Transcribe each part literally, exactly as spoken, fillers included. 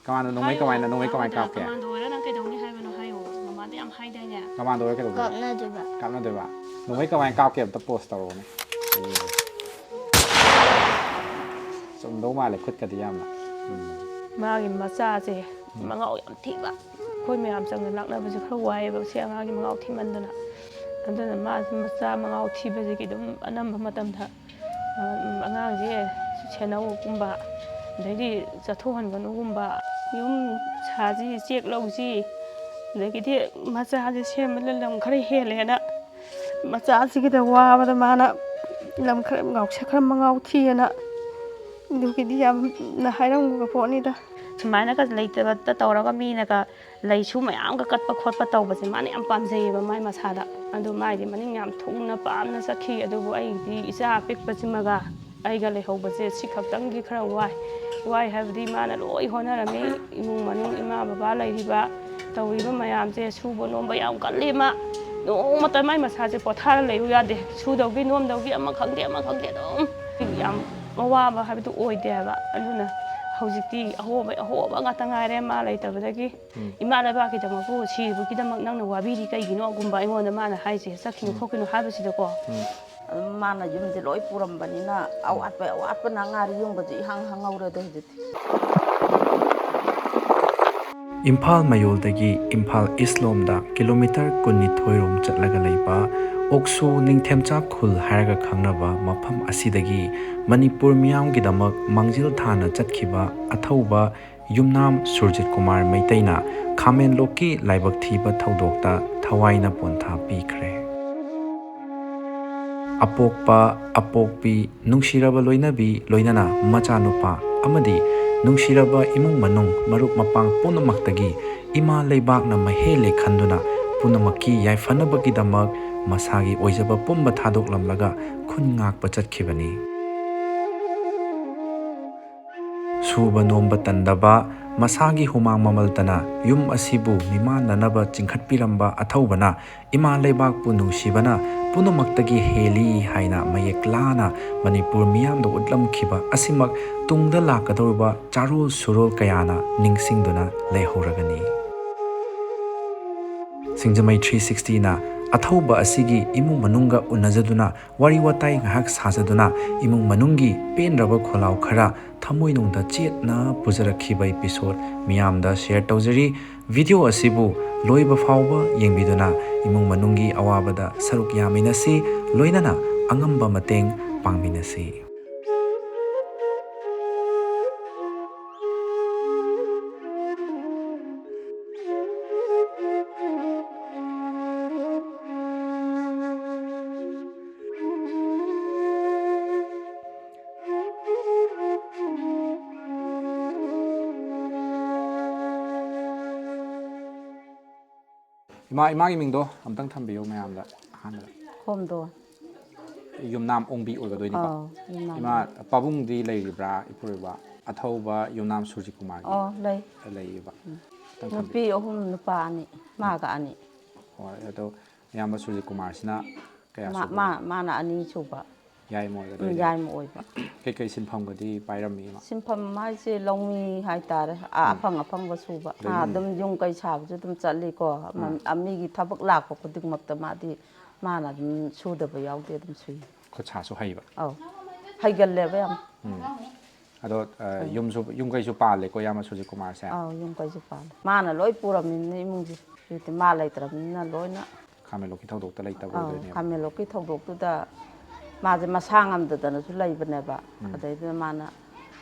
Commando ꯅꯣꯡꯃꯩ ꯀꯃꯥꯏꯅ, ꯅꯣꯡꯃꯩ ꯀꯃꯥꯏꯅ ꯀꯥꯞꯀꯦ? ꯀꯃꯥꯟꯗꯣ ꯑꯣꯏꯔ ꯅꯪ ꯀꯩꯗꯧꯅꯤ ꯍꯥꯏꯕꯅꯣ ꯍꯥꯏꯌꯣ꯫ ꯃꯃꯥꯗ ꯌꯥꯝ ꯍꯥꯏꯗꯥꯏꯅꯦ? ꯀꯃꯥꯟꯗꯣ ꯑꯣꯏꯔ ꯀꯩꯗꯧꯒꯦ? ꯀꯥꯞꯅꯗꯣꯏꯕ꯫ ꯀꯥꯞꯅꯗꯣꯏꯕ? ꯅꯣꯡꯃꯩ ꯀꯃꯥꯏꯅ ꯀꯥꯞꯀꯦ ꯑꯝꯇ ꯄꯣꯁ ꯇꯧꯔꯛꯑꯣꯅꯦ꯫ ꯆꯨꯝꯗꯧ ꯃꯥꯜꯂꯦ ꯈꯨꯠꯀꯗꯤ ꯌꯥꯝꯅ꯫ ꯎꯝ꯫ ꯃꯥꯒꯤ ꯃꯆꯥꯁꯦ ꯃꯉꯥꯎ ꯌꯥꯝ ꯊꯤꯕ꯫ ꯑꯩꯈꯣꯏ ꯃꯌꯥꯝ ꯆꯪꯅ ꯂꯥꯛꯅꯕꯁꯦ ꯈꯔ ꯋꯥꯏꯑꯦꯕ ꯁꯤ ꯑꯉꯥꯡꯒꯤ ꯃꯉꯥꯎ ꯊꯤꯃꯟꯗꯅ꯫ ꯑꯗꯨꯅ ꯃꯥꯁꯦ ꯃꯆꯥ ꯃꯉꯥꯎ ꯊꯤꯕꯁꯤꯒꯤ ꯑꯗꯨꯝ ꯑꯅꯝꯕ ꯃꯇꯝꯗ ꯑꯉꯥꯡꯁꯦ ꯁꯦꯟꯅꯧꯒꯨꯝꯕ, ꯑꯗꯩꯗꯤ ꯆꯠꯊꯣꯛꯍꯟꯒꯅꯨꯒꯨꯝꯕ, ꯌꯨꯝ ꯁꯥꯁꯤ, ꯆꯦꯛ ꯂꯧꯁꯤ, ꯑꯗꯒꯤꯗꯤ ꯃꯆꯥꯁꯦ ꯁꯦꯝꯕꯗ ꯂꯝ ꯈꯔ ꯍꯦꯜꯂꯦꯅ ꯃꯆꯥꯁꯤꯒꯤꯗ ꯋꯥꯕꯗ ꯃꯥꯅ ꯂꯝ ꯈꯔ ꯉꯥꯎꯁ ꯈꯔ ꯃꯉꯥꯎ ꯊꯤꯑꯅ ꯑꯗꯨꯒꯤꯗꯤ ꯌꯥꯝꯅ ꯍꯥꯏꯔꯝꯕ ꯄꯣꯠꯅꯤꯗ꯫ ꯁꯨꯃꯥꯏꯅꯒ ꯂꯩꯇꯕꯇ ꯇꯧꯔꯒ ꯃꯤꯅꯒ ꯂꯩꯁꯨ ꯃꯌꯥꯝꯒ ꯀꯠꯄ ꯈꯣꯠꯄ ꯇꯧꯕꯁꯦ ꯃꯥꯅ ꯌꯥꯝ ꯄꯥꯝꯖꯩꯌꯦꯕ ꯃꯥꯏ ꯃꯁꯥꯗ꯫ ꯑꯗꯨ ꯃꯥꯏꯗꯤ ꯃꯅꯤꯡ ꯌꯥꯝ ꯊꯨꯡꯅ ꯄꯥꯝꯅ ꯆꯠꯈꯤ꯫ ꯑꯗꯨꯕꯨ ꯑꯩꯒꯤꯗꯤ ꯏꯆꯥ ꯑꯄꯤꯛꯄꯁꯤꯃꯒ ꯑꯩꯒ ꯂꯩꯍꯧꯕꯁꯦ ꯁꯤ ꯈꯛꯇꯪꯗꯤ ꯈꯔ ꯋꯥꯏ꯫ ꯋꯥꯏ ꯍꯥꯏꯕꯗꯤ ꯃꯥꯅ ꯂꯣꯏ ꯍꯣꯠꯅꯔꯝꯃꯤ꯫ ꯏꯃꯨꯡ ꯃꯅꯨꯡ ꯏꯃꯥ ꯕꯕꯥ ꯂꯩꯔꯤꯕ ꯇꯧꯔꯤꯕ ꯃꯌꯥꯝꯁꯦ ꯁꯨꯕ ꯅꯣꯝꯕ ꯌꯥꯝ ꯀꯜꯂꯤ꯫ ꯃꯥ ꯅꯣꯡꯃꯇ ꯃꯥꯏ ꯃꯁꯥꯁꯦ ꯄꯣꯊꯥꯔ ꯂꯩꯌꯨ ꯌꯥꯗꯦ꯫ ꯁꯨꯗꯧꯒꯤ ꯅꯣꯝꯗꯧꯒꯤ ꯑꯃ ꯈꯪꯗꯦ ꯑꯃ ꯈꯪꯗꯦ ꯑꯗꯨꯝ ꯌꯥꯝ ꯑꯋꯥꯕ ꯍꯥꯏꯕꯗꯨ ꯑꯣꯏꯗꯦ ꯍꯥꯏꯕ꯫ ꯑꯗꯨꯅ ꯍꯧꯖꯤꯛꯇꯤ ꯑꯍꯣꯕ ꯑꯍꯣꯕ ꯉꯥꯛꯇ ꯉꯥꯏꯔꯦ ꯃꯥ ꯂꯩꯇꯕꯗꯒꯤ꯫ ꯏꯃꯥ ꯂꯩꯕꯥꯛꯀꯤꯗꯃꯛꯄꯨ ꯁꯤꯕꯒꯤꯗꯃꯛ ꯅꯪꯅ ꯋꯥꯕꯤꯔꯤ ꯀꯩꯒꯤꯅꯣꯒꯨꯝꯕ ꯑꯩꯉꯣꯟꯗ ꯃꯥꯅ ꯍꯥꯏꯁꯦ ꯆꯠꯈꯤꯅꯨ ꯈꯣꯠꯈꯤꯅꯨ ꯍꯥꯏꯕꯁꯤꯗꯀꯣ꯫ ꯑꯗꯨꯝ ꯃꯥꯅ ꯌꯨꯝꯁꯦ ꯂꯣꯏ ꯄꯨꯔꯝꯕꯅꯤꯅ ꯑꯋꯥꯠꯄ ꯑꯋꯥꯠꯄꯅ ꯉꯥꯔꯤ ꯌꯨꯝꯒꯁꯦ ꯏꯍꯥꯡ ꯍꯥꯡꯍꯧꯔꯦꯗ ꯍꯧꯖꯤꯛꯇꯤ꯫ ꯏꯝꯐꯥꯜ ꯃꯌꯣꯜꯗꯒꯤ ꯏꯝꯐꯥꯜ ꯏꯁ ꯂꯣꯝꯗ ꯀꯤꯂꯣꯃꯤꯇꯔ ꯀꯨꯟꯅꯤꯊꯣꯏ ꯔꯣꯝ ꯆꯠꯂꯒ ꯂꯩꯕ ꯑꯣꯛꯁꯨ ꯅꯤꯡꯊꯦꯝꯆꯥ ꯈꯨꯜ ꯍꯥꯏꯔꯒ ꯈꯪꯅꯕ ꯃꯐꯝ ꯑꯁꯤꯗꯒꯤ ꯃꯅꯤꯄꯨꯔ ꯃꯤꯌꯥꯝꯒꯤꯗꯃꯛ ꯃꯥꯡꯖꯤꯜ ꯊꯥꯅ ꯆꯠꯈꯤꯕ ꯑꯊꯧꯕ ꯌꯨꯝꯅꯥꯝ ꯁꯨꯔꯖꯤꯠ ꯀꯨꯃꯥꯔ ꯃꯩꯇꯩꯅ ꯈꯥꯃꯦꯟꯂꯣꯛꯀꯤ ꯂꯥꯏꯕꯛ ꯊꯤꯕ ꯊꯧꯗꯣꯛꯇ ꯊꯋꯥꯏꯅ ꯄꯣꯟꯊꯥ ꯄꯤꯈ꯭ꯔꯦ꯫ ꯑꯄꯣꯛꯄ, ꯑꯄꯣꯛꯄꯤ, ꯅꯨꯡꯁꯤꯔꯕ ꯂꯣꯏꯅꯕꯤ, ꯂꯣꯏꯅꯅ ꯃꯆꯥꯅꯨꯄꯥ ꯑꯃꯗꯤ ꯅꯨꯡꯁꯤꯔꯕ ꯏꯃꯨꯡ ꯃꯅꯨꯡ, ꯃꯔꯨꯞ ꯃꯄꯥꯡ ꯄꯨꯝꯅꯃꯛꯇꯒꯤ ꯏꯃꯥ ꯂꯩꯕꯥꯛꯅ ꯃꯍꯦꯜꯂꯦ ꯈꯟꯗꯨꯅ ꯄꯨꯝꯅꯃꯛꯀꯤ ꯌꯥꯏꯐꯅꯕꯒꯤꯗꯃꯛ ꯃꯁꯥꯒꯤ ꯑꯣꯏꯖꯕ ꯄꯨꯝꯕ ꯊꯥꯗꯣꯛꯂꯝꯂꯒ ꯈꯨꯟ ꯉꯥꯛꯄ ꯆꯠꯈꯤꯕꯅꯤ꯫ ꯁꯨꯕ ꯅꯣꯝꯕ ꯇꯟꯗꯕ, ꯃꯁꯥꯒꯤ ꯍꯨꯃꯥꯡ ꯃꯃꯜꯇꯅ ꯌꯨꯝ ꯑꯁꯤꯕꯨ ꯃꯤꯃꯥꯟꯅꯅꯕ ꯆꯤꯡꯈꯠꯄꯤꯔꯝꯕ ꯑꯊꯧꯕꯅ ꯏꯃꯥ ꯂꯩꯕꯥꯛꯄꯨ ꯅꯨꯡꯁꯤꯕꯅ ꯄꯨꯝꯅꯃꯛꯇꯒꯤ ꯍꯦꯜꯂꯤ ꯍꯥꯏꯅ ꯃꯌꯦꯛ ꯂꯥꯅ ꯃꯅꯤꯄꯨꯔ ꯃꯤꯌꯥꯝꯗ ꯎꯠꯂꯝꯈꯤꯕ ꯑꯁꯤꯃꯛ ꯇꯨꯡꯗ ꯂꯥꯛꯀꯗꯧꯔꯤꯕ ꯆꯥꯔꯣꯜ ꯁꯨꯔꯣꯜ ꯀꯌꯥꯅ ꯅꯤꯡꯁꯤꯡꯗꯨꯅ ꯂꯩꯍꯧꯔꯒꯅꯤ꯫ ꯁꯤꯡꯖꯃꯩ ꯊ꯭ꯔꯤ ꯁꯤꯛꯁꯇꯤꯅ ꯑꯊꯧꯕ ꯑꯁꯤꯒꯤ ꯏꯃꯨꯡ ꯃꯅꯨꯡꯒ ꯎꯅꯖꯗꯨꯅ ꯋꯥꯔꯤ ꯋꯥꯇꯥꯏ ꯉꯥꯏꯍꯥꯛ ꯁꯥꯖꯗꯨꯅ ꯏꯃꯨꯡ ꯃꯅꯨꯡꯒꯤ ꯄꯦꯟꯗ꯭ꯔꯕ ꯈꯣꯜꯂꯥꯎ ꯈꯔ ꯊꯃꯣꯏꯅꯨꯡꯗ ꯆꯦꯠꯅ ꯄꯨꯖꯔꯛꯈꯤꯕ episode ꯃꯤꯌꯥꯝꯗ share ꯇꯧꯖꯔꯤ꯫ Video ꯑꯁꯤꯕꯨ ꯂꯣꯏꯕ ꯐꯥꯎꯕ ꯌꯦꯡꯕꯤꯗꯨꯅ ꯏꯃꯨꯡ ꯃꯅꯨꯡꯒꯤ ꯑꯋꯥꯕꯗ ꯁꯔꯨꯛ ꯌꯥꯃꯤꯟꯅꯁꯤ, ꯂꯣꯏꯅꯅ ꯑꯉꯝꯕ ꯃꯇꯦꯡ ꯄꯥꯡꯃꯤꯟꯅꯁꯤ꯫ ꯏꯃꯥ, ꯏꯃꯥꯒꯤ ꯃꯤꯡꯗꯣ ꯑꯝꯇꯪ ꯊꯝꯕꯤꯌꯨ ꯃꯌꯥꯝꯗ ꯑꯍꯥꯟꯕꯗ꯫ ꯈꯣꯝꯗꯣꯟ꯫ ꯌꯨꯝꯅꯥꯝ ꯑꯣꯡꯕꯤ ꯑꯣꯏꯒꯗꯣꯏꯅꯤꯀꯣ꯫ ꯑꯧ, ꯌꯨꯝꯅꯥꯝ ꯏꯃꯥ, ꯑꯣꯡꯕꯤ꯫ ꯄꯥꯕꯨꯡꯗꯤ ꯂꯩꯔꯤꯕ꯭ꯔꯥ, ꯏꯄꯨꯔꯣꯏꯕ? ꯑꯊꯧꯕ ꯌꯨꯝꯅꯥꯝ ꯁꯨꯔꯖꯤꯠ ꯀꯨꯃꯥꯔꯒꯤ ꯑꯣ, ꯂꯩ꯫ ꯂꯩꯌꯦꯕ꯫ ꯎꯝ꯫ ꯑꯝꯇꯪ ꯊꯝꯕꯤꯌꯨ꯫ ꯅꯨꯄꯤ ꯑꯍꯨꯝ, ꯅꯨꯄꯥ ꯑꯅꯤ, ꯃꯥꯒ ꯑꯅꯤ꯫ ꯍꯣꯏ, ꯑꯗꯣ ꯏꯌꯥꯝꯕ ꯁꯨꯔꯖꯤꯠ ꯀꯨꯃꯥꯔꯁꯤꯅ ꯀꯌꯥ ꯃꯥ-, ꯁꯨꯕ? ꯃꯥ-, ꯃꯥꯅ ꯑꯅꯤ ꯁꯨꯕ꯫ ꯌꯥꯏꯃ ꯎꯝ, ꯑꯣꯏꯒꯗꯣꯏꯅꯦ꯫ ꯌꯥꯏꯃ ꯑꯣꯏꯕ꯫ ꯀꯩꯀꯩ ꯁꯤꯟꯐꯝꯒꯗꯤ ꯄꯥꯏꯔꯝꯃꯤ ꯏꯃꯥ? ꯁꯤꯟꯐꯝ ꯍꯥꯏꯁꯦ ꯂꯧꯃꯤ ꯍꯥꯏꯇꯥꯔꯦ꯫ ꯑ-, ꯎꯝ꯫ ꯑꯐꯪ ꯑꯐꯪꯕ ꯁꯨꯕ꯫ ꯑꯗꯩ ꯑꯥ, ꯏꯃꯨꯡ ꯑꯗꯨꯝ ꯌꯨꯝ ꯀꯩ ꯁꯥꯕꯁꯨ ꯑꯗꯨꯝ ꯆꯠꯂꯤꯀꯣ꯫ ꯑꯃ-, ꯎꯝ꯫ ꯑ, ꯃꯤꯒꯤ ꯊꯕꯛ ꯂꯥꯛꯄ ꯈꯨꯗꯤꯡꯃꯛꯇ ꯃꯥꯗꯤ, ꯃꯥꯅ ꯑꯗꯨꯝ ꯁꯨꯗꯕ ꯌꯥꯎꯗꯦ, ꯑꯗꯨꯝ ꯁꯨꯏ꯫ ꯈꯨꯠ ꯁꯥꯁꯨ ꯍꯩꯕ? ꯑꯧ꯫ ꯍꯩꯒꯜꯂꯦꯕ ꯌꯥꯝ꯫ ꯎꯝ꯫ ꯑꯗꯣ, ꯑ, ꯎꯝ꯫ ꯌꯨꯝꯁꯨ, ꯌꯨꯝ ꯀꯩꯁꯨ ꯄꯥꯜꯂꯦꯀꯣ, ꯏꯌꯥꯝꯕ ꯁꯨꯔꯖꯤꯠ ꯀꯨꯃꯥꯔꯁꯦ? ꯑꯧ, ꯌꯨꯝ ꯀꯩꯁꯨ ꯄꯥꯜꯂꯦ꯫ ꯃꯥꯅ ꯂꯣꯏ ꯄꯨꯔꯝꯃꯤꯅ ꯏꯃꯨꯡꯁꯦ꯫ ꯍꯧꯖꯤꯛꯇꯤ ꯃꯥ ꯂꯩꯇ꯭ꯔꯕꯅꯤꯅ ꯂꯣꯏꯅ ꯈꯥꯃꯦꯟꯂꯣꯛꯀꯤ ꯊꯧꯗꯣꯛꯇ ꯂꯩꯇꯕ ꯑꯧ, ꯑꯣꯏꯗꯣꯏꯅꯦꯕ꯫ ꯈꯥꯃꯦꯟꯂꯣꯛꯀꯤ ꯊꯧꯗꯣꯛꯇꯨꯗ ꯃꯥꯁꯦ ꯃꯁꯥ ꯉꯝꯗꯗꯅꯁꯨ ꯂꯩꯕꯅꯦꯕ꯫ ꯎꯝ꯫ ꯑꯗꯩꯗꯨꯗ ꯃꯥꯅ,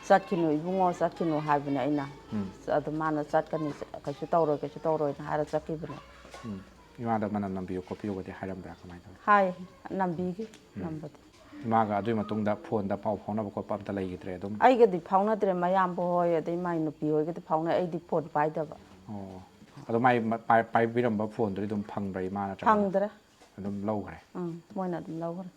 "ꯆꯠꯈꯤꯅꯨ ꯏꯕꯨꯡꯉꯣ, ꯆꯠꯈꯤꯅꯨ" ꯍꯥꯏꯕꯅꯦ ꯑꯩꯅ꯫ ꯎꯝ꯫ ꯑꯗꯨ ꯃꯥꯅ, "ꯆꯠꯀꯅꯤ, ꯀꯩꯁꯨ ꯇꯧꯔꯣꯏ, ꯀꯩꯁꯨ ꯇꯧꯔꯣꯏꯅ" ꯍꯥꯏꯔ ꯆꯠꯈꯤꯕꯅꯦ꯫ ꯎꯝ꯫ ꯏꯃꯥꯗ ꯃꯅꯝ ꯅꯝꯕꯤꯌꯨ ꯈꯣꯠꯄꯤꯌꯨꯒꯗꯤ ꯍꯥꯏꯔꯝꯕ꯭ꯔꯥ, ꯀꯃꯥꯏꯅ ꯇꯧꯋꯤ? ꯍꯥꯏ, ꯅꯝꯕꯤꯒꯤ, ꯎꯝ꯫ ꯅꯝꯕꯗꯤ꯫ ꯏꯃꯥꯒ ꯑꯗꯨꯒꯤ ꯃꯇꯨꯡꯗ ꯐꯣꯟꯗ ꯄꯥꯎ ꯐꯥꯎꯅꯕ ꯈꯣꯠꯄ ꯑꯝꯇ ꯂꯩꯈꯤꯗ꯭ꯔꯦ ꯑꯗꯨꯝ? ꯑꯩꯒꯗꯤ ꯐꯥꯎꯅꯗ꯭ꯔꯦ, ꯃꯌꯥꯝꯕ ꯍꯣꯏ ꯑꯗꯩ ꯃꯥꯏ ꯅꯨꯄꯤ ꯍꯣꯏꯒꯗꯤ ꯐꯥꯎꯅꯩ, ꯑꯩꯗꯤ ꯐꯣꯟ ꯄꯥꯏꯗꯕ꯫ ꯑꯣ꯫ ꯑꯗꯣ ꯃꯥꯏ ꯃ-, ꯄꯥꯏ-, ꯄꯥꯏꯕꯤꯔꯝꯕ ꯐꯣꯟꯗꯨꯗꯤ ꯑꯗꯨꯝ ꯐꯪꯕ꯭ꯔꯥ ꯏꯃꯥ ꯅꯠꯇ꯭ꯔꯒꯅ? ꯐꯪꯗ꯭ꯔꯦ꯫ ꯑꯗꯨꯝ ꯂꯧꯈ꯭ꯔꯦ? ꯎꯝ, ꯃꯣꯏꯅ ꯑꯗꯨꯝ ꯂꯧꯈ꯭ꯔꯦ꯫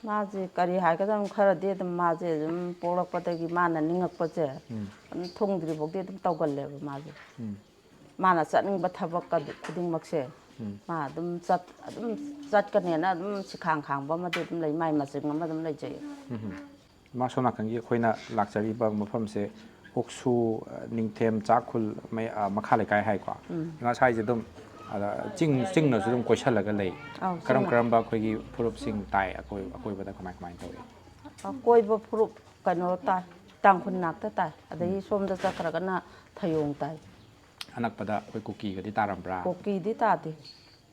ꯃꯥꯁꯦ ꯀꯔꯤ ꯍꯥꯏꯒꯗꯕꯅꯣ, ꯈꯔꯗꯤ ꯑꯗꯨꯝ ꯃꯥꯁꯦ ꯑꯗꯨꯝ ꯄꯣꯛꯂꯛꯄꯗꯒꯤ ꯃꯥꯅ ꯅꯤꯡꯉꯛꯄꯁꯦ ꯎꯝ꯫ ꯑꯗꯨꯝ ꯊꯨꯡꯗ꯭ꯔꯤꯐꯥꯎꯗꯤ ꯑꯗꯨꯝ ꯇꯧꯒꯜꯂꯦꯕ ꯃꯥꯁꯦ꯫ ꯎꯝ꯫ ꯃꯥꯅ ꯆꯠꯅꯤꯡꯕ ꯊꯕꯛ ꯈꯨꯗꯤꯡꯃꯛꯁꯦ ꯎꯝ꯫ ꯃꯥ ꯑꯗꯨꯝ ꯆꯠ-, ꯑꯗꯨꯝ ꯆꯠꯀꯅꯦꯅ ꯑꯗꯨꯝ ꯁꯤꯈꯥꯡ ꯈꯥꯡꯕ ꯑꯃꯗꯤ ꯑꯗꯨꯝ ꯂꯩ, ꯃꯥꯏ ꯃꯆꯤꯡ ꯑꯃ ꯑꯗꯨꯝ ꯂꯩꯖꯩ꯫ ꯎꯝ꯫ ꯏꯃꯥ, ꯁꯣꯝ ꯅꯥꯀꯟꯒꯤ ꯑꯩꯈꯣꯏꯅ ꯂꯥꯛꯆꯔꯤꯕ ꯃꯐꯝꯁꯦ ꯍꯣꯛꯁꯨ, ꯑ, ꯅꯤꯡꯊꯦꯝ ꯆꯥꯛꯈꯨꯜ ꯃꯌꯥ-, ꯑ, ꯃꯈꯥ ꯂꯩꯀꯥꯏ ꯍꯥꯏꯀꯣ꯫ ꯎꯝ꯫ ꯏꯃꯥ, ꯁ꯭ꯋꯥꯏꯁꯦ ꯑꯗꯨꯝ, ꯑꯗ, ꯆꯤꯡ, ꯆꯤꯡꯅꯁꯨ ꯑꯗꯨꯝ ꯀꯣꯏꯁꯜꯂꯒ ꯂꯩ꯫ ꯑꯧ, ꯀꯔꯝ ꯆꯤꯡꯅ꯫ ꯀꯔꯝꯕ ꯑꯩꯈꯣꯏꯒꯤ ꯐꯨꯔꯨꯞꯁꯤꯡ ꯇꯥꯏ ꯑꯀꯣꯏ-, ꯑꯀꯣꯏꯕꯗ ꯀꯃꯥꯏ ꯀꯃꯥꯏꯅ ꯇꯧꯏ? ꯑꯀꯣꯏꯕ ꯐꯨꯔꯨꯞ ꯀꯩꯅꯣ ꯇꯥꯏ, ꯇꯥꯡꯈꯨꯜ ꯅꯥꯛꯇ ꯇꯥꯏ, ꯑꯗꯒꯤ ꯎꯝ꯫ ꯁꯣꯝꯗ ꯆꯠꯈ꯭ꯔꯒꯅ ꯊꯌꯣꯡ ꯇꯥꯏ꯫ ꯑꯅꯛꯄꯗ ꯑꯩꯈꯣꯏ ꯀꯨꯀꯤꯒꯗꯤ ꯇꯥꯔꯝꯕ꯭ꯔꯥ? ꯀꯨꯀꯤꯗꯤ ꯇꯥꯗꯦ꯫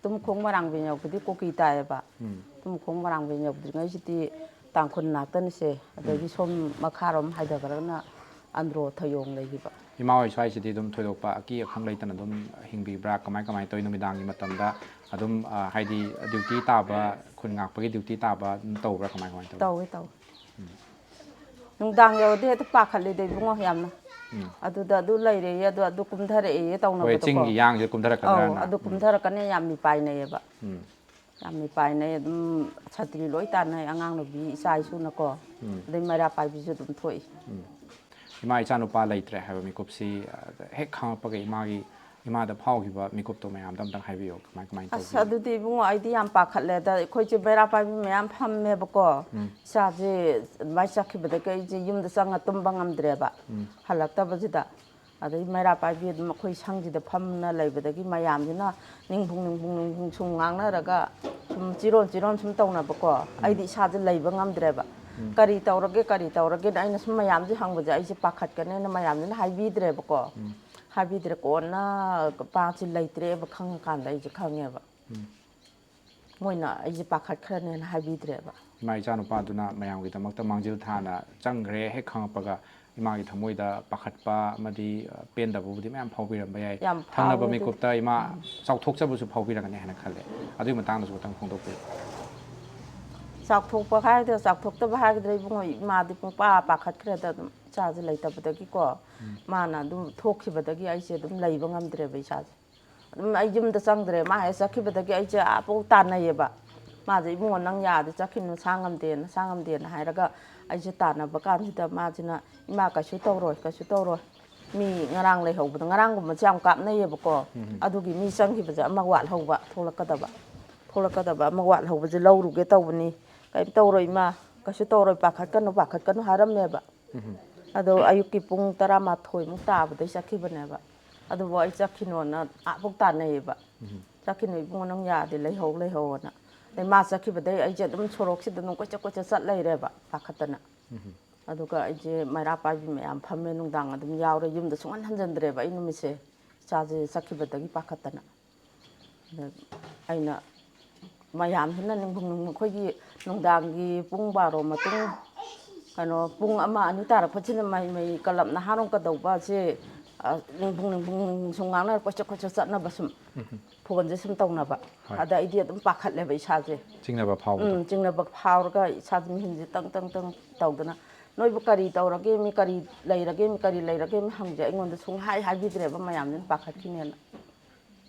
ꯇꯨꯝꯈꯣꯡ ꯃꯔꯥꯡꯕꯦꯟ ꯌꯧꯕꯗꯤ ꯀꯨꯀꯤ ꯇꯥꯏꯌꯦꯕ꯫ ꯎꯝ꯫ ꯇꯨꯝꯈꯣꯡ ꯃꯔꯥꯡꯕꯦꯟ ꯌꯧꯗ꯭ꯔꯤꯉꯩꯁꯤꯗꯤ ꯇꯥꯡꯈꯨꯜ ꯅꯥꯛꯇꯅꯤꯁꯦ꯫ ꯑꯗꯒꯤ ꯎꯝ꯫ ꯁꯣꯝ ꯃꯈꯥꯔꯣꯝ ꯍꯥꯏꯊꯈ꯭ꯔꯒꯅ ꯑꯟꯗ꯭ꯔꯣ ꯊꯌꯣꯡ ꯂꯩꯈꯤꯕ꯫ ꯏꯃꯥ ꯍꯣꯏ ꯁ꯭ꯋꯥꯏꯁꯤꯗꯤ ꯑꯗꯨꯝ ꯊꯣꯏꯗꯣꯛꯄ ꯑꯀꯤ ꯑꯈꯪ ꯂꯩꯇꯅ ꯑꯗꯨꯝ ꯍꯤꯡꯕꯤꯕ꯭ꯔꯥ? ꯀꯃꯥꯏ ꯀꯃꯥꯏꯅ ꯇꯧꯋꯤ? ꯅꯨꯃꯤꯗꯥꯡꯒꯤ ꯃꯇꯝꯗ ꯑꯗꯨꯝ, ꯑ, ꯍꯥꯏꯗꯤ ꯗ꯭ꯌꯨꯇꯤ ꯇꯥꯕ, ꯈꯨꯟ ꯉꯥꯛꯄꯒꯤ ꯗ꯭ꯌꯨꯇꯤ ꯇꯥꯕ ꯑꯗꯨꯝ ꯇꯧꯕ꯭ꯔꯥ? ꯀꯃꯥꯏ ꯀꯃꯥꯏꯅ ꯇꯧꯋꯤ? ꯇꯧꯋꯦ, ꯇꯧꯋꯦ꯫ ꯎꯝ꯫ ꯅꯨꯡꯗꯥꯡ ꯌꯧꯔꯗꯤ ꯍꯦꯛꯇ ꯄꯥꯈꯠꯂꯤꯗ ꯏꯕꯨꯡꯉꯣ ꯌꯥꯝꯅ꯫ ꯎꯝ꯫ ꯑꯗꯨꯗ ꯑꯗꯨ ꯂꯩꯔꯦꯌꯦ, ꯑꯗꯨ, ꯑꯗꯨ ꯀꯨꯝꯊꯔꯛꯑꯦꯌꯦ ꯍꯣꯏ, ꯇꯧꯅꯕꯗꯣꯀꯣ꯫ ꯆꯤꯡꯒꯤ ꯌꯥꯡꯁꯦ ꯑꯧ, ꯀꯨꯝꯊꯔꯛꯀꯗ꯭ꯔꯥꯅ꯫ ꯑꯗꯨ ꯎꯝ꯫ ꯀꯨꯝꯊꯔꯛꯀꯅꯤ ꯌꯥꯝ ꯃꯤꯄꯥꯏꯅꯩꯌꯦꯕ꯫ ꯎꯝ꯫ ꯌꯥꯝ ꯃꯤꯄꯥꯏꯅꯩ ꯑꯗꯨꯝ, ꯁꯥꯇ꯭ꯔꯤ ꯂꯣꯏ ꯇꯥꯟꯅꯩ, ꯑꯉꯥꯡ ꯅꯨꯄꯤ ꯏꯆꯥ ꯏꯁꯨꯅꯀꯣ꯫ ꯎꯝ꯫ ꯑꯗꯩ ꯃꯩꯔꯥ ꯄꯥꯏꯕꯤꯁꯨ ꯑꯗꯨꯝ ꯊꯣꯛꯏ꯫ ꯎꯝ꯫ ꯏꯃꯥ ꯏꯆꯥ ꯅꯨꯄꯥ ꯂꯩꯇ꯭ꯔꯦ ꯍꯥꯏꯕ ꯃꯤꯀꯨꯞꯁꯤ, ꯑ, ꯍꯦꯛ ꯈꯪꯉꯛꯄꯒ ꯏꯃꯥꯒꯤ, ꯏꯃꯥꯗ ꯐꯥꯎꯈꯤꯕ ꯃꯤꯀꯨꯞꯇꯣ ꯃꯌꯥꯝꯗ ꯑꯝꯇꯪ ꯍꯥꯏꯕꯤꯌꯨ, ꯀꯃꯥꯏ ꯀꯃꯥꯏꯅ ꯑꯁ, ꯇꯧꯒꯦ? ꯑꯗꯨꯗꯤ ꯏꯕꯨꯡꯉꯣ, ꯑꯩꯗꯤ ꯌꯥꯝ ꯄꯥꯈꯠꯂꯦꯗ꯫ ꯑꯩꯈꯣꯏꯁꯦ ꯃꯩꯔꯥ ꯄꯥꯏꯕꯤ ꯃꯌꯥꯝ ꯐꯝꯃꯦꯕꯀꯣ꯫ ꯎꯝ꯫ ꯏꯆꯥꯁꯦ ꯑꯗꯨꯃꯥꯏꯅ ꯆꯠꯈꯤꯕꯗꯒꯤ ꯑꯩꯁꯦ ꯌꯨꯝꯗ ꯆꯪꯉ ꯇꯨꯝꯕ ꯉꯝꯗ꯭ꯔꯦꯕ꯫ ꯎꯝ꯫ ꯍꯜꯂꯛꯇꯕꯁꯤꯗ꯫ ꯑꯗꯩ ꯃꯩꯔꯥ ꯄꯥꯏꯕꯤ ꯑꯗꯨꯝ ꯑꯩꯈꯣꯏ ꯁꯪꯁꯤꯗ ꯐꯝꯅ ꯂꯩꯕꯗꯒꯤ ꯃꯌꯥꯝꯁꯤꯅ ꯅꯤꯡꯕꯨꯡ, ꯅꯤꯡꯕꯨꯡ, ꯅꯤꯡꯕꯨꯡ ꯁꯨꯝ ꯉꯥꯡꯅꯔꯒ ꯁꯨꯝ ꯆꯤꯔꯣꯟ, ꯆꯤꯔꯣꯟ ꯁꯨꯝ ꯇꯧꯅꯕꯀꯣ꯫ ꯎꯝ꯫ ꯑꯩꯗꯤ ꯏꯁꯥꯁꯦ ꯂꯩꯕ ꯉꯝꯗ꯭ꯔꯦꯕ꯫ ꯎꯝ꯫ ꯀꯔꯤ ꯇꯧꯔꯒꯦ, ꯀꯔꯤ ꯇꯧꯔꯒꯦꯅ ꯑꯩꯅ ꯁꯨꯝ ꯃꯌꯥꯝꯁꯦ ꯍꯪꯕꯁꯦ ꯑꯩꯁꯦ ꯄꯥꯈꯠꯀꯅꯦꯅ ꯃꯌꯥꯝꯁꯤꯅ ꯍꯥꯏꯕꯤꯗ꯭ꯔꯦꯕꯀꯣ꯫ ꯎꯝ꯫ ꯍꯥꯏꯕꯤꯗ꯭ꯔꯦ꯫ ꯀꯣꯟꯅ ꯄꯥꯠꯁꯤ ꯂꯩꯇ꯭ꯔꯦꯕ ꯈꯪꯉꯀꯥꯟꯗ ꯑꯩꯁꯦ ꯈꯪꯉꯦꯕ꯫ ꯎꯝ꯫ ꯃꯣꯏꯅ ꯑꯩꯁꯦ ꯄꯥꯈꯠꯈ꯭ꯔꯅꯦꯅ ꯍꯥꯏꯕꯤꯗ꯭ꯔꯦꯕ꯫ ꯏꯃꯥ ꯏꯆꯥ ꯅꯨꯄꯥꯗꯨꯅ ꯃꯌꯥꯝꯒꯤꯗꯃꯛꯇ ꯃꯥꯡꯖꯤꯜ ꯊꯥꯅ ꯆꯪꯈ꯭ꯔꯦ ꯍꯦꯛ ꯈꯪꯉꯛꯄꯒ ꯏꯃꯥꯒꯤ ꯊꯃꯣꯏꯗ ꯄꯥꯈꯠꯄ ꯑꯃꯗꯤ, ꯑ, ꯄꯦꯟꯗꯕꯕꯨꯗꯤ ꯃꯌꯥꯝ ꯐꯥꯎꯕꯤꯔꯝꯕ ꯌꯥꯏ꯫ ꯌꯥꯝ ꯊꯪꯅꯕ ꯐꯥꯎꯋꯦ ꯑꯗꯨ꯫ ꯃꯤꯀꯨꯞꯇ ꯏꯃꯥ ꯎꯝ꯫ ꯆꯥꯎꯊꯣꯛꯆꯕꯁꯨ ꯐꯥꯎꯕꯤꯔꯝꯒꯅꯤ ꯍꯥꯏꯅ ꯈꯜꯂꯦ꯫ ꯑꯗꯨꯒꯤ ꯃꯇꯥꯡꯗꯁꯨ ꯈꯤꯇꯪ ꯐꯣꯡꯗꯣꯛꯄꯤꯌꯨ꯫ ꯆꯥꯎꯊꯣꯛꯄ ꯍꯥꯏꯗꯣ ꯆꯥꯎꯊꯣꯛꯇꯕ ꯍꯥꯏꯒꯗ꯭ꯔꯥ ꯏꯕꯨꯡꯉꯣ, ꯏꯃꯥꯗꯤ ꯄꯨꯡꯄꯥ ꯄꯥꯈꯠꯈ꯭ꯔꯦꯗ ꯑꯗꯨꯝ꯫ ꯏꯆꯥꯁꯦ ꯂꯩꯇꯕꯗꯒꯤꯀꯣ꯫ ꯎꯝ꯫ ꯃꯥꯅ ꯑꯗꯨꯝ ꯊꯣꯛꯈꯤꯕꯗꯒꯤ ꯑꯩꯁꯦ ꯑꯗꯨꯝ ꯂꯩꯕ ꯉꯝꯗ꯭ꯔꯦꯕ ꯏꯁꯥꯁꯦ꯫ ꯑꯗꯨꯝ ꯑꯩ ꯌꯨꯝꯗ ꯆꯪꯗ꯭ꯔꯦ꯫ ꯃꯥ ꯍꯦꯛ ꯆꯠꯈꯤꯕꯗꯒꯤ ꯑꯩꯁꯦ ꯑꯥꯐꯥꯎ ꯇꯥꯟꯅꯩꯌꯦꯕ꯫ ꯃꯥꯁꯦ, "ꯏꯕꯨꯡꯉꯣ, ꯅꯪ ꯌꯥꯗꯤ ꯆꯠꯈꯤꯅꯨ, ꯅꯁꯥ ꯉꯝꯗꯦ, ꯅꯁꯥ ꯉꯝꯗꯦꯅ" ꯍꯥꯏꯔꯒ, ꯑꯩꯁꯦ ꯇꯥꯟꯅꯕ ꯀꯥꯟꯁꯤꯗ ꯃꯥꯁꯤꯅ, "ꯏꯃꯥ, ꯀꯩꯁꯨ ꯇꯧꯔꯣꯏ, ꯀꯩꯁꯨ ꯇꯧꯔꯣꯏ, ꯃꯤ ꯉꯔꯥꯡ ꯂꯩꯍꯧꯕꯗꯣ", ꯉꯔꯥꯡꯒꯨꯝꯕꯁꯦ ꯌꯥꯝ ꯀꯥꯞꯅꯩꯌꯦꯕꯀꯣ꯫ ꯎꯝ꯫ ꯑꯗꯨꯒꯤ ꯃꯤ ꯆꯪꯈꯤꯕꯁꯦ ꯑꯃ ꯋꯥꯠꯍꯧꯕ, ꯊꯣꯛꯂꯛꯀꯗꯕ, ꯊꯣꯛꯂꯛꯀꯗꯕ ꯑꯃ ꯋꯥꯠꯍꯧꯕꯁꯦ ꯂꯧꯔꯨꯒꯦ ꯇꯧꯕꯅꯤ꯫ "ꯀꯩꯝ ꯇꯧꯔꯣꯏ ꯏꯃꯥ, ꯀꯩꯁꯨ ꯇꯧꯔꯣꯏ, ꯄꯥꯈꯠꯀꯅꯨ, ꯄꯥꯈꯠꯀꯅꯨ" ꯍꯥꯏꯔꯝꯃꯦꯕ꯫ ꯎꯝ꯫ ꯑꯗꯣ ꯑꯌꯨꯛꯀꯤ ꯄꯨꯡ ꯇꯔꯥꯃꯥꯊꯣꯏꯃꯨꯛ ꯇꯥꯕꯗꯩ ꯆꯠꯈꯤꯕꯅꯦꯕ꯫ ꯑꯗꯨꯕꯨ ꯑꯩ ꯆꯠꯈꯤꯅꯣꯅ ꯑꯥꯕꯨꯛ ꯇꯥꯟꯅꯩꯌꯦꯕ꯫ ꯎꯝ꯫ "ꯆꯠꯈꯤꯅꯨ ꯏꯕꯨꯡꯉꯣ, ꯅꯪ ꯌꯥꯗꯦ, ꯂꯩꯍꯧ, ꯂꯩꯍꯧꯅ"꯫ ꯑꯗꯩ ꯃꯥ ꯆꯠꯈꯤꯕꯗꯩ ꯑꯩꯁꯦ ꯑꯗꯨꯝ ꯁꯣꯔꯣꯛꯁꯤꯗ ꯑꯗꯨꯝ ꯀꯣꯏꯆꯠ ꯀꯣꯏꯆꯠ ꯆꯠ ꯂꯩꯔꯦꯕ, ꯄꯥꯈꯠꯇꯅ꯫ ꯎꯝ꯫ ꯑꯗꯨꯒ ꯑꯩꯁꯦ ꯃꯩꯔꯥ ꯄꯥꯏꯕꯤ ꯃꯌꯥꯝ ꯐꯝꯃꯦ, ꯅꯨꯡꯗꯥꯡ ꯑꯗꯨꯝ ꯌꯥꯎꯔꯦ, ꯌꯨꯝꯗ ꯁꯨꯡꯍꯟ ꯍꯟꯖꯟꯗ꯭ꯔꯦꯕ ꯑꯩ ꯅꯨꯃꯤꯠꯁꯦ꯫ ꯏꯆꯥꯁꯦ ꯆꯠꯈꯤꯕꯗꯒꯤ ꯄꯥꯈꯠꯇꯅ꯫ ꯑꯗ ꯑꯩꯅ ꯃꯌꯥꯝꯁꯤꯅ ꯅꯤꯡꯕꯨꯡ ꯅꯤꯡꯕꯨꯡ ꯑꯩꯈꯣꯏꯒꯤ ꯅꯨꯡꯗꯥꯡꯒꯤ ꯄꯨꯡ ꯕꯥꯔꯣ ꯃꯇꯨꯡ, ꯀꯩꯅꯣ, ꯄꯨꯡ ꯑꯃ ꯑꯅꯤ ꯇꯥꯔꯛꯄꯁꯤꯗ ꯃꯩ ꯃꯩ ꯀꯂꯞꯅ ꯍꯥꯔꯣꯡ ꯀꯗꯧꯕꯁꯦ, ꯑ, ꯅꯤꯡꯕꯨꯡ ꯅꯤꯡꯕꯨꯡ ꯅꯤꯡꯕꯨꯡ ꯁꯨꯝ ꯉꯥꯡꯅꯔ ꯀꯣꯏꯆꯠ ꯀꯣꯏꯆꯠ ꯆꯠꯅꯕ ꯁꯨꯝ ꯎꯝ꯫ ꯐꯣꯟꯁꯦ ꯁꯨꯝ ꯇꯧꯅꯕ꯫ ꯍꯣꯏ꯫ ꯑꯗ ꯑꯩꯗꯤ ꯑꯗꯨꯝ ꯄꯥꯈꯠꯂꯦꯕ ꯏꯁꯥꯁꯦ꯫ ꯆꯤꯡꯅꯕ ꯐꯥꯎꯕꯗꯣ꯫ ꯎꯝ, ꯆꯤꯡꯅꯕ ꯐꯥꯎꯔꯒ ꯏꯁꯥꯁꯦ ꯃꯤꯍꯨꯟꯁꯦ ꯇꯪ ꯇꯪ ꯇꯪ ꯇꯧꯗꯅ, "ꯅꯣꯏꯕꯨ ꯀꯔꯤ ꯇꯧꯔꯒꯦ? ꯃꯤ ꯀꯔꯤ ꯂꯩꯔꯒꯦ? ꯃꯤ ꯀꯔꯤ ꯂꯩꯔꯒꯦ?" ꯃꯤ ꯍꯪꯁꯦ ꯑꯩꯉꯣꯟꯗ ꯁꯨꯡꯍꯥꯏ ꯍꯥꯏꯕꯤꯗ꯭ꯔꯦꯕ, ꯃꯌꯥꯝꯁꯤꯅ ꯄꯥꯈꯠꯈꯤꯅꯦꯅ꯫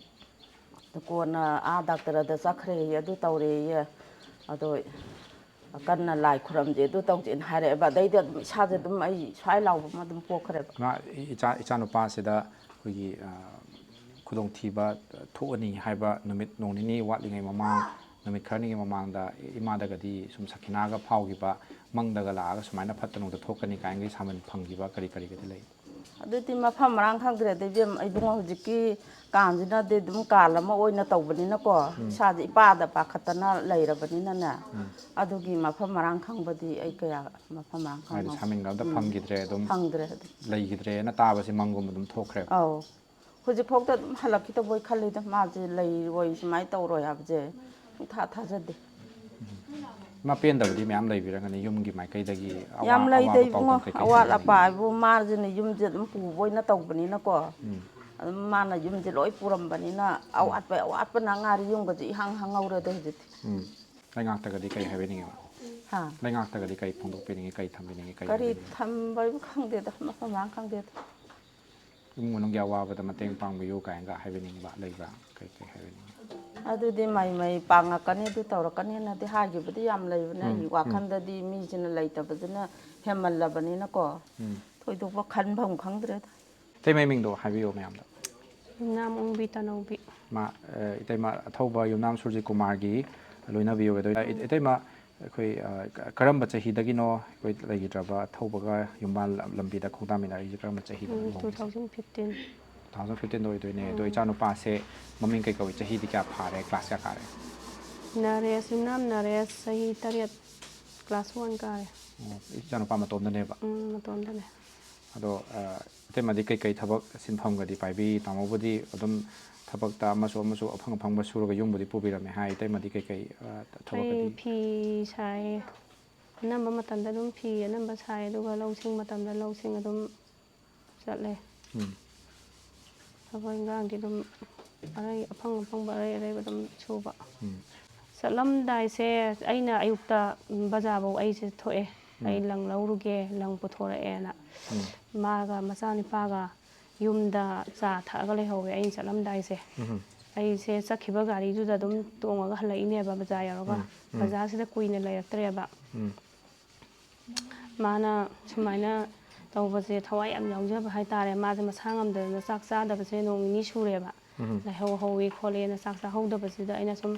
ꯑꯗꯨ ꯀꯣꯟꯅ ꯑꯥ ꯗꯥꯛꯇꯔꯗ ꯆꯠꯈ꯭ꯔꯦꯌꯦ, ꯑꯗꯨ ꯇꯧꯔꯦꯌꯦ꯫ ꯑꯗꯣ ꯀꯟꯅ ꯂꯥꯏ ꯈꯨꯔꯝꯁꯦ, ꯑꯗꯨ ꯇꯧꯁꯦꯅ ꯍꯥꯏꯔꯛꯑꯦꯕ꯫ ꯑꯗꯩꯗꯤ ꯑꯗꯨꯝ ꯏꯁꯥꯁꯦ ꯑꯗꯨꯝ ꯑꯩ ꯁ꯭ꯋꯥꯏ ꯂꯥꯎꯕ ꯑꯃ ꯑꯗꯨꯝ ꯄꯣꯛꯈ꯭ꯔꯦꯕ꯫ ꯃꯥ ꯏꯆꯥ, ꯏꯆꯥꯅꯨꯄꯥꯁꯤꯗ ꯑꯩꯈꯣꯏꯒꯤ, ꯑ, ꯈꯨꯗꯣꯡꯊꯤꯕ ꯊꯣꯛꯑꯅꯤ ꯍꯥꯏꯕ ꯅꯨꯃꯤꯠ ꯅꯣꯡ ꯅꯤꯅꯤ ꯋꯥꯠꯂꯤꯉꯩ ꯃꯃꯥꯡ, ꯅꯨꯃꯤꯠ ꯈꯔꯅꯤꯒꯤ ꯃꯃꯥꯡꯗ ꯏꯃꯥꯗꯒꯗꯤ ꯁꯨꯝ ꯁꯈꯤꯅꯥꯒ ꯐꯥꯎꯈꯤꯕ, ꯃꯪꯗꯒ ꯂꯥꯛꯑꯒ ꯁꯨꯃꯥꯏꯅ ꯐꯠꯇ ꯅꯨꯡꯗ ꯊꯣꯛꯀꯅꯤ ꯀꯥꯏꯅꯒꯤ ꯁꯥꯃꯟ ꯐꯪꯈꯤꯕ ꯀꯔꯤ ꯀꯔꯤꯒꯗꯤ ꯂꯩ? ꯑꯗꯨꯗꯤ ꯃꯐꯝ ꯃꯔꯥꯡ ꯈꯪꯗ꯭ꯔꯦꯗ ꯏꯕꯦꯝ, ꯏꯕꯨꯡꯉꯣ꯫ ꯍꯧꯖꯤꯛꯀꯤ ꯀꯥꯟꯁꯤꯅꯗꯤ ꯑꯗꯨꯝ ꯀꯥꯟ ꯑꯃ ꯑꯣꯏꯅ ꯇꯧꯕꯅꯤꯅꯀꯣ, ꯎꯝ꯫ ꯏꯁꯥꯁꯦ ꯏꯄꯥꯗ ꯄꯥꯈꯠꯇꯅ ꯂꯩꯔꯕꯅꯤꯅꯅꯦ, ꯎꯝ꯫ ꯑꯗꯨꯒꯤ ꯃꯐꯝ ꯃꯔꯥꯡ ꯈꯪꯕꯗꯤ ꯑꯩ ꯀꯌꯥ ꯃꯐꯝ ꯃꯔꯥꯡ ꯍꯥꯏꯗꯤ ꯈꯪꯕ ꯁꯥꯃꯤꯡꯗ ꯑꯝꯇ ꯎꯝ꯫ ꯐꯪꯈꯤꯗ꯭ꯔꯦ, ꯑꯗꯨꯝ ꯐꯪꯗ꯭ꯔꯦ ꯑꯗꯨꯝ꯫ ꯂꯩꯈꯤꯗ꯭ꯔꯦꯅ ꯇꯥꯕꯁꯦ ꯃꯪꯒꯨꯝ ꯑꯗꯨꯝ ꯊꯣꯛꯈ꯭ꯔꯦꯕ꯫ ꯑꯧ꯫ ꯍꯧꯖꯤꯛꯐꯥꯎꯗ ꯑꯗꯨꯝ ꯍꯜꯂꯛꯈꯤꯗꯕꯣꯏ ꯈꯜꯂꯤꯗ, ꯃꯥꯁꯦ ꯂꯩꯔꯣꯏ ꯁꯨꯃꯥꯏꯅ ꯇꯧꯔꯣꯏ ꯍꯥꯏꯕꯁꯦ ꯁꯨꯡꯊꯥ ꯊꯥꯖꯗꯦ꯫ ꯃꯥ ꯄꯦꯟꯗꯕꯗꯤ ꯃꯌꯥꯝ ꯂꯩꯕꯤꯔꯝꯒꯅꯤ ꯌꯨꯝꯒꯤ ꯃꯥꯏꯀꯩꯗꯒꯤ ꯑꯋꯥ-, ꯌꯥꯝ ꯂꯩꯗ ꯑꯋꯥꯕ ꯏꯕꯨꯡꯉꯣ, ꯄꯥꯎꯗꯝ ꯀꯩꯀꯩ ꯑꯋꯥꯠ ꯍꯥꯏꯕꯤꯅꯤꯡꯉꯤ? ꯑꯄꯥ ꯍꯥꯏꯕꯨ ꯃꯥꯁꯤꯅ ꯌꯨꯝꯁꯦ ꯑꯗꯨꯝ ꯄꯨꯕ ꯑꯣꯏꯅ ꯇꯧꯕꯅꯤꯅꯀꯣ꯫ ꯎꯝ꯫ ꯑꯗꯨꯝ ꯃꯥꯅ ꯌꯨꯝꯁꯦ ꯂꯣꯏ ꯄꯨꯔꯝꯕꯅꯤꯅ ꯎꯝ꯫ ꯑꯋꯥꯠꯄ, ꯑꯋꯥꯠꯄꯅ ꯉꯥꯔꯤ ꯌꯨꯝꯒꯁꯦ ꯏꯍꯥꯡ ꯍꯥꯡꯍꯧꯔꯦꯗ ꯍꯧꯖꯤꯛꯇꯤ꯫ ꯎꯝ꯫ ꯂꯩꯉꯥꯛꯇꯒꯗꯤ ꯀꯩ ꯍꯥꯏꯕꯤꯅꯤꯡꯉꯤꯕ? ꯍꯥ? ꯂꯩꯉꯥꯛꯇꯒꯗꯤ ꯀꯩ ꯐꯣꯡꯗꯣꯛꯄꯤꯅꯤꯡꯉꯤ, ꯀꯩ ꯊꯝꯕꯤꯅꯤꯡꯉꯤ, ꯀꯩ ꯀꯔꯤ ꯍꯥꯏꯕꯤꯅꯤꯡꯉꯤ? ꯊꯝꯕ ꯍꯥꯏꯕꯨ ꯈꯪꯗꯦꯗ, ꯃꯐꯝ ꯃꯔꯥꯡ ꯈꯪꯗꯦꯗ꯫ ꯏꯃꯨꯡ ꯃꯅꯨꯡꯒꯤ ꯑꯋꯥꯕꯗ ꯃꯇꯦꯡ ꯄꯥꯡꯕꯤꯌꯨ ꯀꯥꯏꯅꯒ ꯍꯥꯏꯕꯤꯅꯤꯡꯕ ꯂꯩꯕ꯭ꯔꯥ? ꯀꯩ ꯀꯩ ꯍꯥꯏꯕꯤꯅꯤꯡꯉꯤ? ꯑꯗꯨꯗꯤ ꯃꯩ ꯃꯩ ꯄꯥꯡꯉꯛꯀꯅꯤ, ꯑꯗꯨ ꯇꯧꯔꯛꯀꯅꯤꯅꯗꯤ ꯍꯥꯏꯈꯤꯕꯗꯤ ꯌꯥꯝ ꯂꯩꯕꯅꯦ꯫ ꯎꯝ, ꯑꯩꯒꯤ ꯎꯝ꯫ ꯋꯥꯈꯜꯗꯗꯤ ꯃꯤꯁꯤꯅ ꯂꯩꯇꯕꯁꯤꯅ ꯍꯦꯟꯃꯜꯂꯕꯅꯤꯅꯀꯣ, ꯎꯝ꯫ ꯊꯣꯏꯗꯣꯛꯄ ꯈꯟꯐꯝ ꯈꯪꯗ꯭ꯔꯦꯗ꯫ ꯏꯇꯩꯃꯩ ꯃꯤꯡꯗꯣ ꯍꯥꯏꯕꯤꯌꯣ ꯃꯌꯥꯝꯗ꯫ ꯌꯨꯝꯅꯥꯝ ꯑꯣꯡꯕꯤ ꯇꯅꯧꯕꯤ꯫ ꯃꯥ, ꯑ, ꯏꯇꯩꯃ ꯑꯊꯧꯕ ꯌꯨꯝꯅꯥꯝ ꯁꯨꯔꯖꯤꯠ ꯀꯨꯃꯥꯔꯒꯤ ꯂꯣꯏꯅꯕꯤꯌꯣ꯫ ꯑꯗꯣ, ꯏ-, ꯏꯇꯩꯃ, ꯑꯩꯈꯣꯏ, ꯑ, ꯀ-, ꯀꯔꯝꯕ ꯆꯍꯤꯗꯒꯤꯅꯣ ꯑꯩꯈꯣꯏ ꯂꯩꯈꯤꯗ꯭ꯔꯕ ꯑꯊꯧꯕꯒ ꯌꯨꯝꯕꯥꯟ ꯂꯝꯕꯤꯗ ꯈꯣꯡꯗꯥꯃꯤꯟꯅꯔꯛꯏꯁꯦ? ꯀꯔꯝꯕ ꯆꯍꯤꯗꯅꯣ ꯎꯝ, ꯂꯨꯍꯣꯡꯕꯁꯦ? Two thousand fifteen꯫ Two thousand fifteen ꯗ ꯑꯣꯏꯗꯣꯏꯅꯦ꯫ ꯑꯗꯣ ꯎꯝ꯫ ꯏꯆꯥꯅꯨꯄꯥꯁꯦ ꯃꯃꯤꯡ ꯀꯩ ꯀꯧꯏ? ꯆꯍꯤꯗꯤ ꯀꯌꯥ ꯐꯥꯔꯦ? Class ꯀꯌꯥ ꯀꯥꯔꯦ? ꯅꯔꯦꯁ, ꯌꯨꯝꯅꯥꯝ ꯅꯔꯦꯁ, ꯆꯍꯤ ꯇꯔꯦꯠ, class one ꯀꯥꯔꯦ꯫ ꯑꯣ, ꯏꯆꯥꯅꯨꯄꯥ ꯃꯇꯣꯝꯗꯅꯦꯕ? ꯎꯝ, ꯃꯇꯣꯝꯗꯅꯦ꯫ ꯑꯗꯣ, ꯑ, ꯏꯇꯩꯃꯗꯤ ꯀꯩꯀꯩ ꯊꯕꯛ ꯁꯤꯟꯐꯝꯒꯗꯤ ꯄꯥꯏꯕꯤ? ꯇꯥꯃꯣꯕꯨꯗꯤ ꯑꯗꯨꯝ ꯊꯕꯛꯇ ꯑꯃꯁꯨ ꯑꯃꯁꯨ ꯑꯐꯪ ꯑꯐꯪꯕ ꯁꯨꯔꯒ ꯌꯨꯝꯕꯨꯗꯤ ꯄꯨꯕꯤꯔꯝꯃꯦ ꯍꯥꯏ꯫ ꯏꯇꯩꯃꯗꯤ ꯀꯩꯀꯩ, ꯑ, ꯑꯩ ꯊꯕꯛꯀꯗꯤ? ꯐꯤ ꯁꯥꯏꯌꯦ꯫ ꯑꯅꯝꯕ ꯃꯇꯝꯗ ꯑꯗꯨꯝ ꯐꯤ ꯑꯅꯝꯕ ꯁꯥꯏ, ꯑꯗꯨꯒ ꯂꯧꯁꯤꯡ ꯃꯇꯝꯗ ꯂꯧꯁꯤꯡ ꯑꯗꯨꯝ ꯆꯠꯂꯦ꯫ ꯎꯝ꯫ ꯊꯕꯛ ꯏꯟꯈꯥꯡꯗꯤ ꯑꯗꯨꯝ ꯑꯔꯩ, ꯑꯐꯪ ꯑꯐꯪꯕ ꯑꯔꯩ ꯑꯔꯩꯕ ꯑꯗꯨꯝ ꯁꯨꯕ꯫ ꯎꯝ꯫ ꯆꯠꯂꯝꯗꯥꯏꯁꯦ ꯑꯩꯅ ꯑꯌꯨꯛꯇ, ꯎꯝ, ꯕꯖꯥꯔꯐꯧ ꯑꯩꯁꯦ ꯊꯣꯛꯑꯦ꯫ ꯎꯝ꯫ ꯑꯩ ꯂꯪ ꯂꯧꯔꯨꯒꯦ, ꯂꯪ ꯄꯨꯊꯣꯔꯛꯑꯦꯅ꯫ ꯎꯝ꯫ ꯃꯥꯒ ꯃꯆꯥꯅꯨꯄꯥꯒ ꯌꯨꯝꯗ ꯆꯥ ꯊꯛꯑꯒ ꯂꯩꯍꯧꯋꯦ ꯑꯩꯅ ꯆꯠꯂꯝꯗꯥꯏꯁꯦ꯫ ꯎꯝ꯫ ꯑꯩꯁꯦ ꯆꯠꯈꯤꯕ ꯒꯥꯔꯤꯗꯨꯗ ꯑꯗꯨꯝ ꯇꯣꯡꯉꯒ ꯍꯜꯂꯛꯏꯅꯦꯕ ꯕꯖꯥꯔ ꯌꯧꯔꯒ꯫ ꯎꯝ, ꯎꯝ꯫ ꯕꯖꯥꯔꯁꯤꯗ ꯀꯨꯏꯅ ꯂꯩꯔꯛꯇ꯭ꯔꯦꯕ꯫ ꯎꯝ꯫ ꯃꯥꯅ ꯁꯨꯃꯥꯏꯅ ꯇꯧꯕꯁꯦ ꯊꯋꯥꯏ ꯌꯥꯝ ꯌꯥꯎꯖꯕ ꯍꯥꯏꯇꯥꯔꯦ꯫ ꯃꯥꯁꯦ ꯃꯁꯥ ꯉꯝꯗꯗꯅ ꯆꯥꯛ ꯆꯥꯗꯕꯁꯦ ꯅꯣꯡ ꯅꯤꯅꯤ ꯁꯨꯔꯦꯕ꯫ ꯎꯝ꯫ ꯂꯥꯏꯍꯧ ꯍꯧꯋꯤ ꯈꯣꯠꯂꯦꯅ ꯆꯥꯛ ꯆꯥꯍꯧꯗꯕꯁꯤꯗ ꯑꯩꯅ ꯁꯨꯝ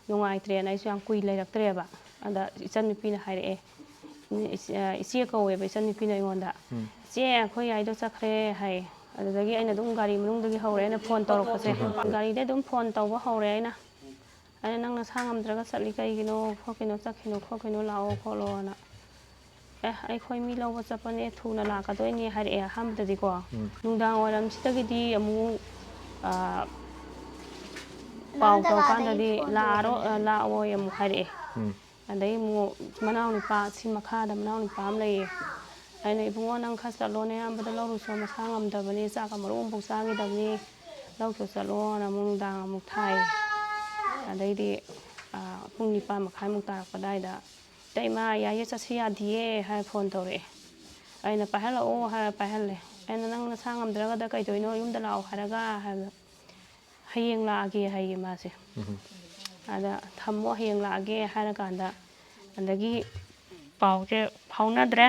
ꯅꯨꯡꯉꯥꯏꯇ꯭ꯔꯦꯅ ꯑꯩꯁꯨ ꯌꯥꯝ ꯀꯨꯏ ꯂꯩꯔꯛꯇ꯭ꯔꯦꯕ꯫ ꯑꯗ ꯏꯆꯟꯅꯨꯄꯤꯅ ꯍꯥꯏꯔꯛꯑꯦ, ꯏꯆꯦ, ꯏꯆꯦ ꯀꯧꯋꯦꯕ ꯏꯆꯟꯅꯨꯄꯤꯅ ꯑꯩꯉꯣꯟꯗ꯫ ꯎꯝ꯫ "ꯏꯆꯦ, ꯑꯩꯈꯣꯏ ꯌꯥꯏꯗꯣ ꯆꯠꯈ꯭ꯔꯦ" ꯍꯥꯏ꯫ ꯑꯗꯨꯗꯒꯤ ꯑꯩꯅ ꯑꯗꯨꯝ ꯒꯥꯔꯤ ꯃꯅꯨꯡꯗꯒꯤ ꯍꯧꯔꯦ ꯑꯩꯅ ꯐꯣꯟ ꯇꯧꯔꯛꯄꯁꯦ꯫ ꯎꯝ꯫ ꯒꯥꯔꯤꯗꯩ ꯑꯗꯨꯝ ꯐꯣꯟ ꯇꯧꯕ ꯍꯧꯔꯦ ꯑꯩꯅ꯫ ꯑꯩꯅ, "ꯅꯪ ꯅꯁꯥ ꯉꯝꯗ꯭ꯔꯒ ꯆꯠꯂꯤ ꯀꯩꯒꯤꯅꯣ ꯈꯣꯠꯀꯤꯅꯣ, ꯆꯠꯈꯤꯅꯣ ꯈꯣꯠꯈꯤꯅꯣ, ꯂꯥꯛꯑꯣ ꯈꯣꯠꯂꯣꯅ"꯫ "ꯑꯦ, ꯑꯩꯈꯣꯏ ꯃꯤ ꯂꯧꯕ ꯆꯠꯄꯅꯦ, ꯊꯨꯅ ꯂꯥꯛꯀꯗꯣꯏꯅꯦ" ꯍꯥꯏꯔꯛꯑꯦ ꯑꯍꯥꯟꯕꯗꯗꯤꯀꯣ꯫ ꯎꯝ꯫ ꯅꯨꯡꯗꯥꯡ ꯋꯥꯏꯔꯝꯁꯤꯗꯒꯤꯗꯤ ꯑꯃꯨꯛ, ꯑ, ꯄꯥꯎ ꯇꯧꯔꯀꯥꯟꯗꯗꯤ ꯂꯥꯛꯑꯔꯣ-, ꯑ, ꯂꯥꯛꯑꯣꯏ ꯑꯃꯨꯛ ꯍꯥꯏꯔꯛꯑꯦ꯫ ꯎꯝ꯫ ꯑꯗꯩ ꯑꯃꯨꯛ ꯃꯅꯥꯎꯅꯨꯄꯥ, ꯁꯤ ꯃꯈꯥꯗ ꯃꯅꯥꯎꯅꯨꯄꯥ ꯑꯃ ꯂꯩꯌꯦ꯫ ꯑꯩꯅ, "ꯏꯕꯨꯡꯉꯣ, ꯅꯪ ꯈꯔ ꯆꯠꯂꯣ, ꯅꯌꯥꯝꯕꯗ ꯂꯧꯔꯨꯆꯣ, ꯃꯁꯥ ꯉꯝꯗꯕꯅꯤ, ꯆꯥꯛꯀ ꯃꯔꯨ ꯑꯃꯐꯥꯎ ꯆꯥꯈꯤꯗꯕꯅꯤ, ꯂꯧꯔꯨꯆꯣ ꯆꯠꯂꯣꯅ" ꯑꯃꯨꯛ ꯅꯨꯡꯗꯥꯡ ꯑꯃꯨꯛ ꯊꯥꯏ꯫ ꯑꯗꯩꯗꯤ, ꯑ, ꯄꯨꯡ ꯅꯤꯄꯥꯟ ꯃꯈꯥꯏꯃꯨꯛ ꯇꯥꯔꯛꯄ ꯑꯗꯥꯏꯗ, "ꯏꯇꯩꯃ, ꯌꯥꯏꯌꯦ, ꯆꯠꯁꯤ ꯌꯥꯗꯤꯌꯦ" ꯍꯥꯏꯔ ꯐꯣꯟ ꯇꯧꯔꯛꯑꯦ꯫ ꯑꯩꯅ, "ꯄꯥꯏꯍꯜꯂꯛꯑꯣ" ꯍꯥꯏꯔ ꯄꯥꯏꯍꯜꯂꯦ꯫ ꯑꯩꯅ, "ꯅꯪ ꯅꯁꯥ ꯉꯝꯗ꯭ꯔꯒꯗ ꯀꯩꯗꯧꯔꯤꯅꯣ, ꯌꯨꯝꯗ ꯂꯥꯛꯑꯣ ꯍꯥꯏꯔꯒ?" ꯍꯥꯏꯕꯗ, "ꯍꯌꯦꯡ ꯂꯥꯛꯑꯒꯦ" ꯍꯥꯏꯌꯦ ꯃꯥꯁꯦ꯫ ꯎꯝ꯫ ꯑꯗ "ꯊꯝꯃꯣ, ꯍꯌꯦꯡ ꯂꯥꯛꯑꯒꯦ" ꯍꯥꯏꯔꯀꯥꯟꯗ, ꯑꯗꯒꯤ ꯄꯥꯎꯁꯦ ꯐꯥꯎꯅꯗ꯭ꯔꯦ꯫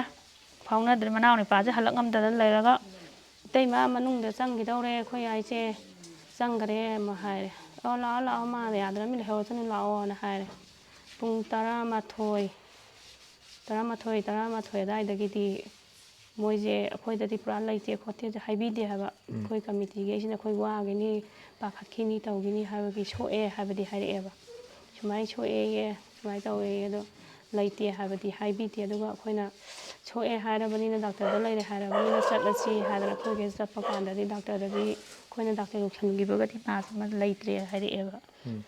ꯐꯥꯎꯅꯗ꯭ꯔꯦ꯫ ꯃꯅꯥꯎ ꯅꯨꯄꯥꯁꯦ ꯍꯜꯂꯛ ꯉꯝꯗꯗꯅ ꯂꯩꯔꯒ, "ꯏꯇꯩꯃ ꯃꯅꯨꯡꯗ ꯆꯪꯈꯤꯗꯧꯔꯦ, ꯑꯩꯈꯣꯏ ꯌꯥꯏꯁꯦ ꯆꯪꯈ꯭ꯔꯦ" ꯑꯃ ꯍꯥꯏꯔꯦ꯫ "ꯑꯣ, ꯂꯥꯛꯑꯣ, ꯂꯥꯛꯑꯣ, ꯃꯥ ꯌꯥꯗ꯭ꯔꯃꯤ ꯂꯩꯍꯧꯔꯁꯅꯨ, ꯂꯥꯛꯑꯣꯅ" ꯍꯥꯏꯔꯦ꯫ ꯄꯨꯡ ꯇꯔꯥꯃꯥꯊꯣꯏ, ꯇꯔꯥꯃꯥꯊꯣꯏ, ꯇꯔꯥꯃꯥꯊꯣꯏ ꯑꯗꯨꯋꯥꯏꯗꯒꯤꯗꯤ ꯃꯣꯏꯁꯦ ꯑꯩꯈꯣꯏꯗꯗꯤ ꯄꯨꯔꯥ ꯂꯩꯇꯦ ꯈꯣꯠꯇꯦꯁꯦ ꯍꯥꯏꯕꯤꯗꯦ ꯍꯥꯏꯕ꯫ ꯎꯝ꯫ ꯑꯩꯈꯣꯏ ꯀꯃꯤꯇꯤꯒꯩꯁꯤꯅ "ꯑꯩꯈꯣꯏ ꯋꯥꯒꯤꯅꯤ, ꯄꯥꯈꯠꯈꯤꯅꯤ, ꯇꯧꯈꯤꯅꯤ" ꯍꯥꯏꯕꯒꯤ ꯁꯣꯛꯑꯦ ꯍꯥꯏꯕꯗꯤ ꯍꯥꯏꯔꯛꯑꯦꯕ꯫ "ꯁꯨꯃꯥꯏꯅ ꯁꯣꯛꯑꯦꯌꯦ, ꯁꯨꯃꯥꯏꯅ ꯇꯧꯋꯦꯌꯦ, ꯑꯗꯣ ꯂꯩꯇꯦ" ꯍꯥꯏꯕꯗꯤ ꯍꯥꯏꯕꯤꯗꯦ꯫ ꯑꯗꯨꯒ ꯑꯩꯈꯣꯏꯅ "ꯁꯣꯛꯑꯦ ꯍꯥꯏꯔꯕꯅꯤꯅ, ꯗꯥꯛꯇꯔꯗ ꯂꯩꯔꯦ ꯍꯥꯏꯔꯕꯅꯤꯅ ꯆꯠꯂꯁꯤ" ꯍꯥꯏꯗꯅ ꯑꯩꯈꯣꯏꯒꯩ ꯆꯠꯄ ꯀꯥꯟꯗꯗꯤ ꯗꯥꯛꯇꯔꯗꯗꯤ, ꯑꯩꯈꯣꯏꯅ ꯗꯥꯛꯇꯔ ꯌꯧꯁꯟꯈꯤꯕꯒꯗꯤ ꯃꯥꯁꯦ ꯂꯩꯇ꯭ꯔꯦ ꯍꯥꯏꯔꯛꯑꯦꯕ꯫ ꯎꯝ꯫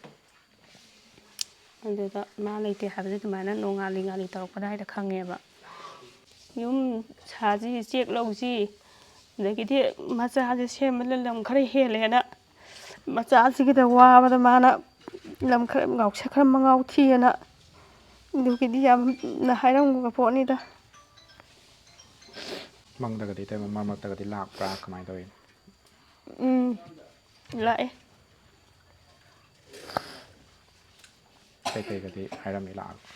ꯑꯗꯨꯗ ꯃꯥ ꯂꯩꯇꯦ ꯍꯥꯏꯕꯁꯦ ꯑꯗꯨꯃꯥꯏꯅ ꯅꯣꯡꯉꯥꯜꯂꯤ ꯉꯥꯜꯂꯤ ꯇꯧꯔꯛꯄꯗ ꯍꯥꯏꯗ ꯈꯪꯉꯦꯕ꯫ "ꯌꯨꯝ ꯁꯥꯁꯤ, ꯆꯦꯛ ꯂꯧꯁꯤ, ꯑꯗꯒꯤꯗꯤ ꯃꯆꯥꯁꯦ ꯁꯦꯝꯕꯗ ꯂꯝ ꯈꯔ ꯍꯦꯜꯂꯦꯅ ꯃꯆꯥꯁꯤꯒꯤꯗ ꯋꯥꯕꯗ ꯃꯥꯅ ꯂꯝ ꯈꯔ ꯉꯥꯎꯁ-, ꯈꯔ ꯃꯉꯥꯎ ꯊꯤꯑꯅ ꯑꯗꯨꯒꯤꯗꯤ ꯌꯥꯝꯅ ꯍꯥꯏꯔꯝꯕ ꯄꯣꯠꯅꯤꯗ"꯫ ꯃꯪꯗꯒꯗꯤ ꯏꯇꯩꯃ ꯃꯔꯛ ꯃꯔꯛꯇꯒꯗꯤ ꯂꯥꯛꯄ꯭ꯔꯥ, ꯀꯃꯥꯏꯅ ꯇꯧꯏ? ꯎꯝ, ꯂꯥꯛꯑꯦ꯫ ꯀꯩꯀꯩꯒꯗꯤ ꯍꯥꯏꯔꯝꯃꯤ ꯂꯥꯛꯑꯒ?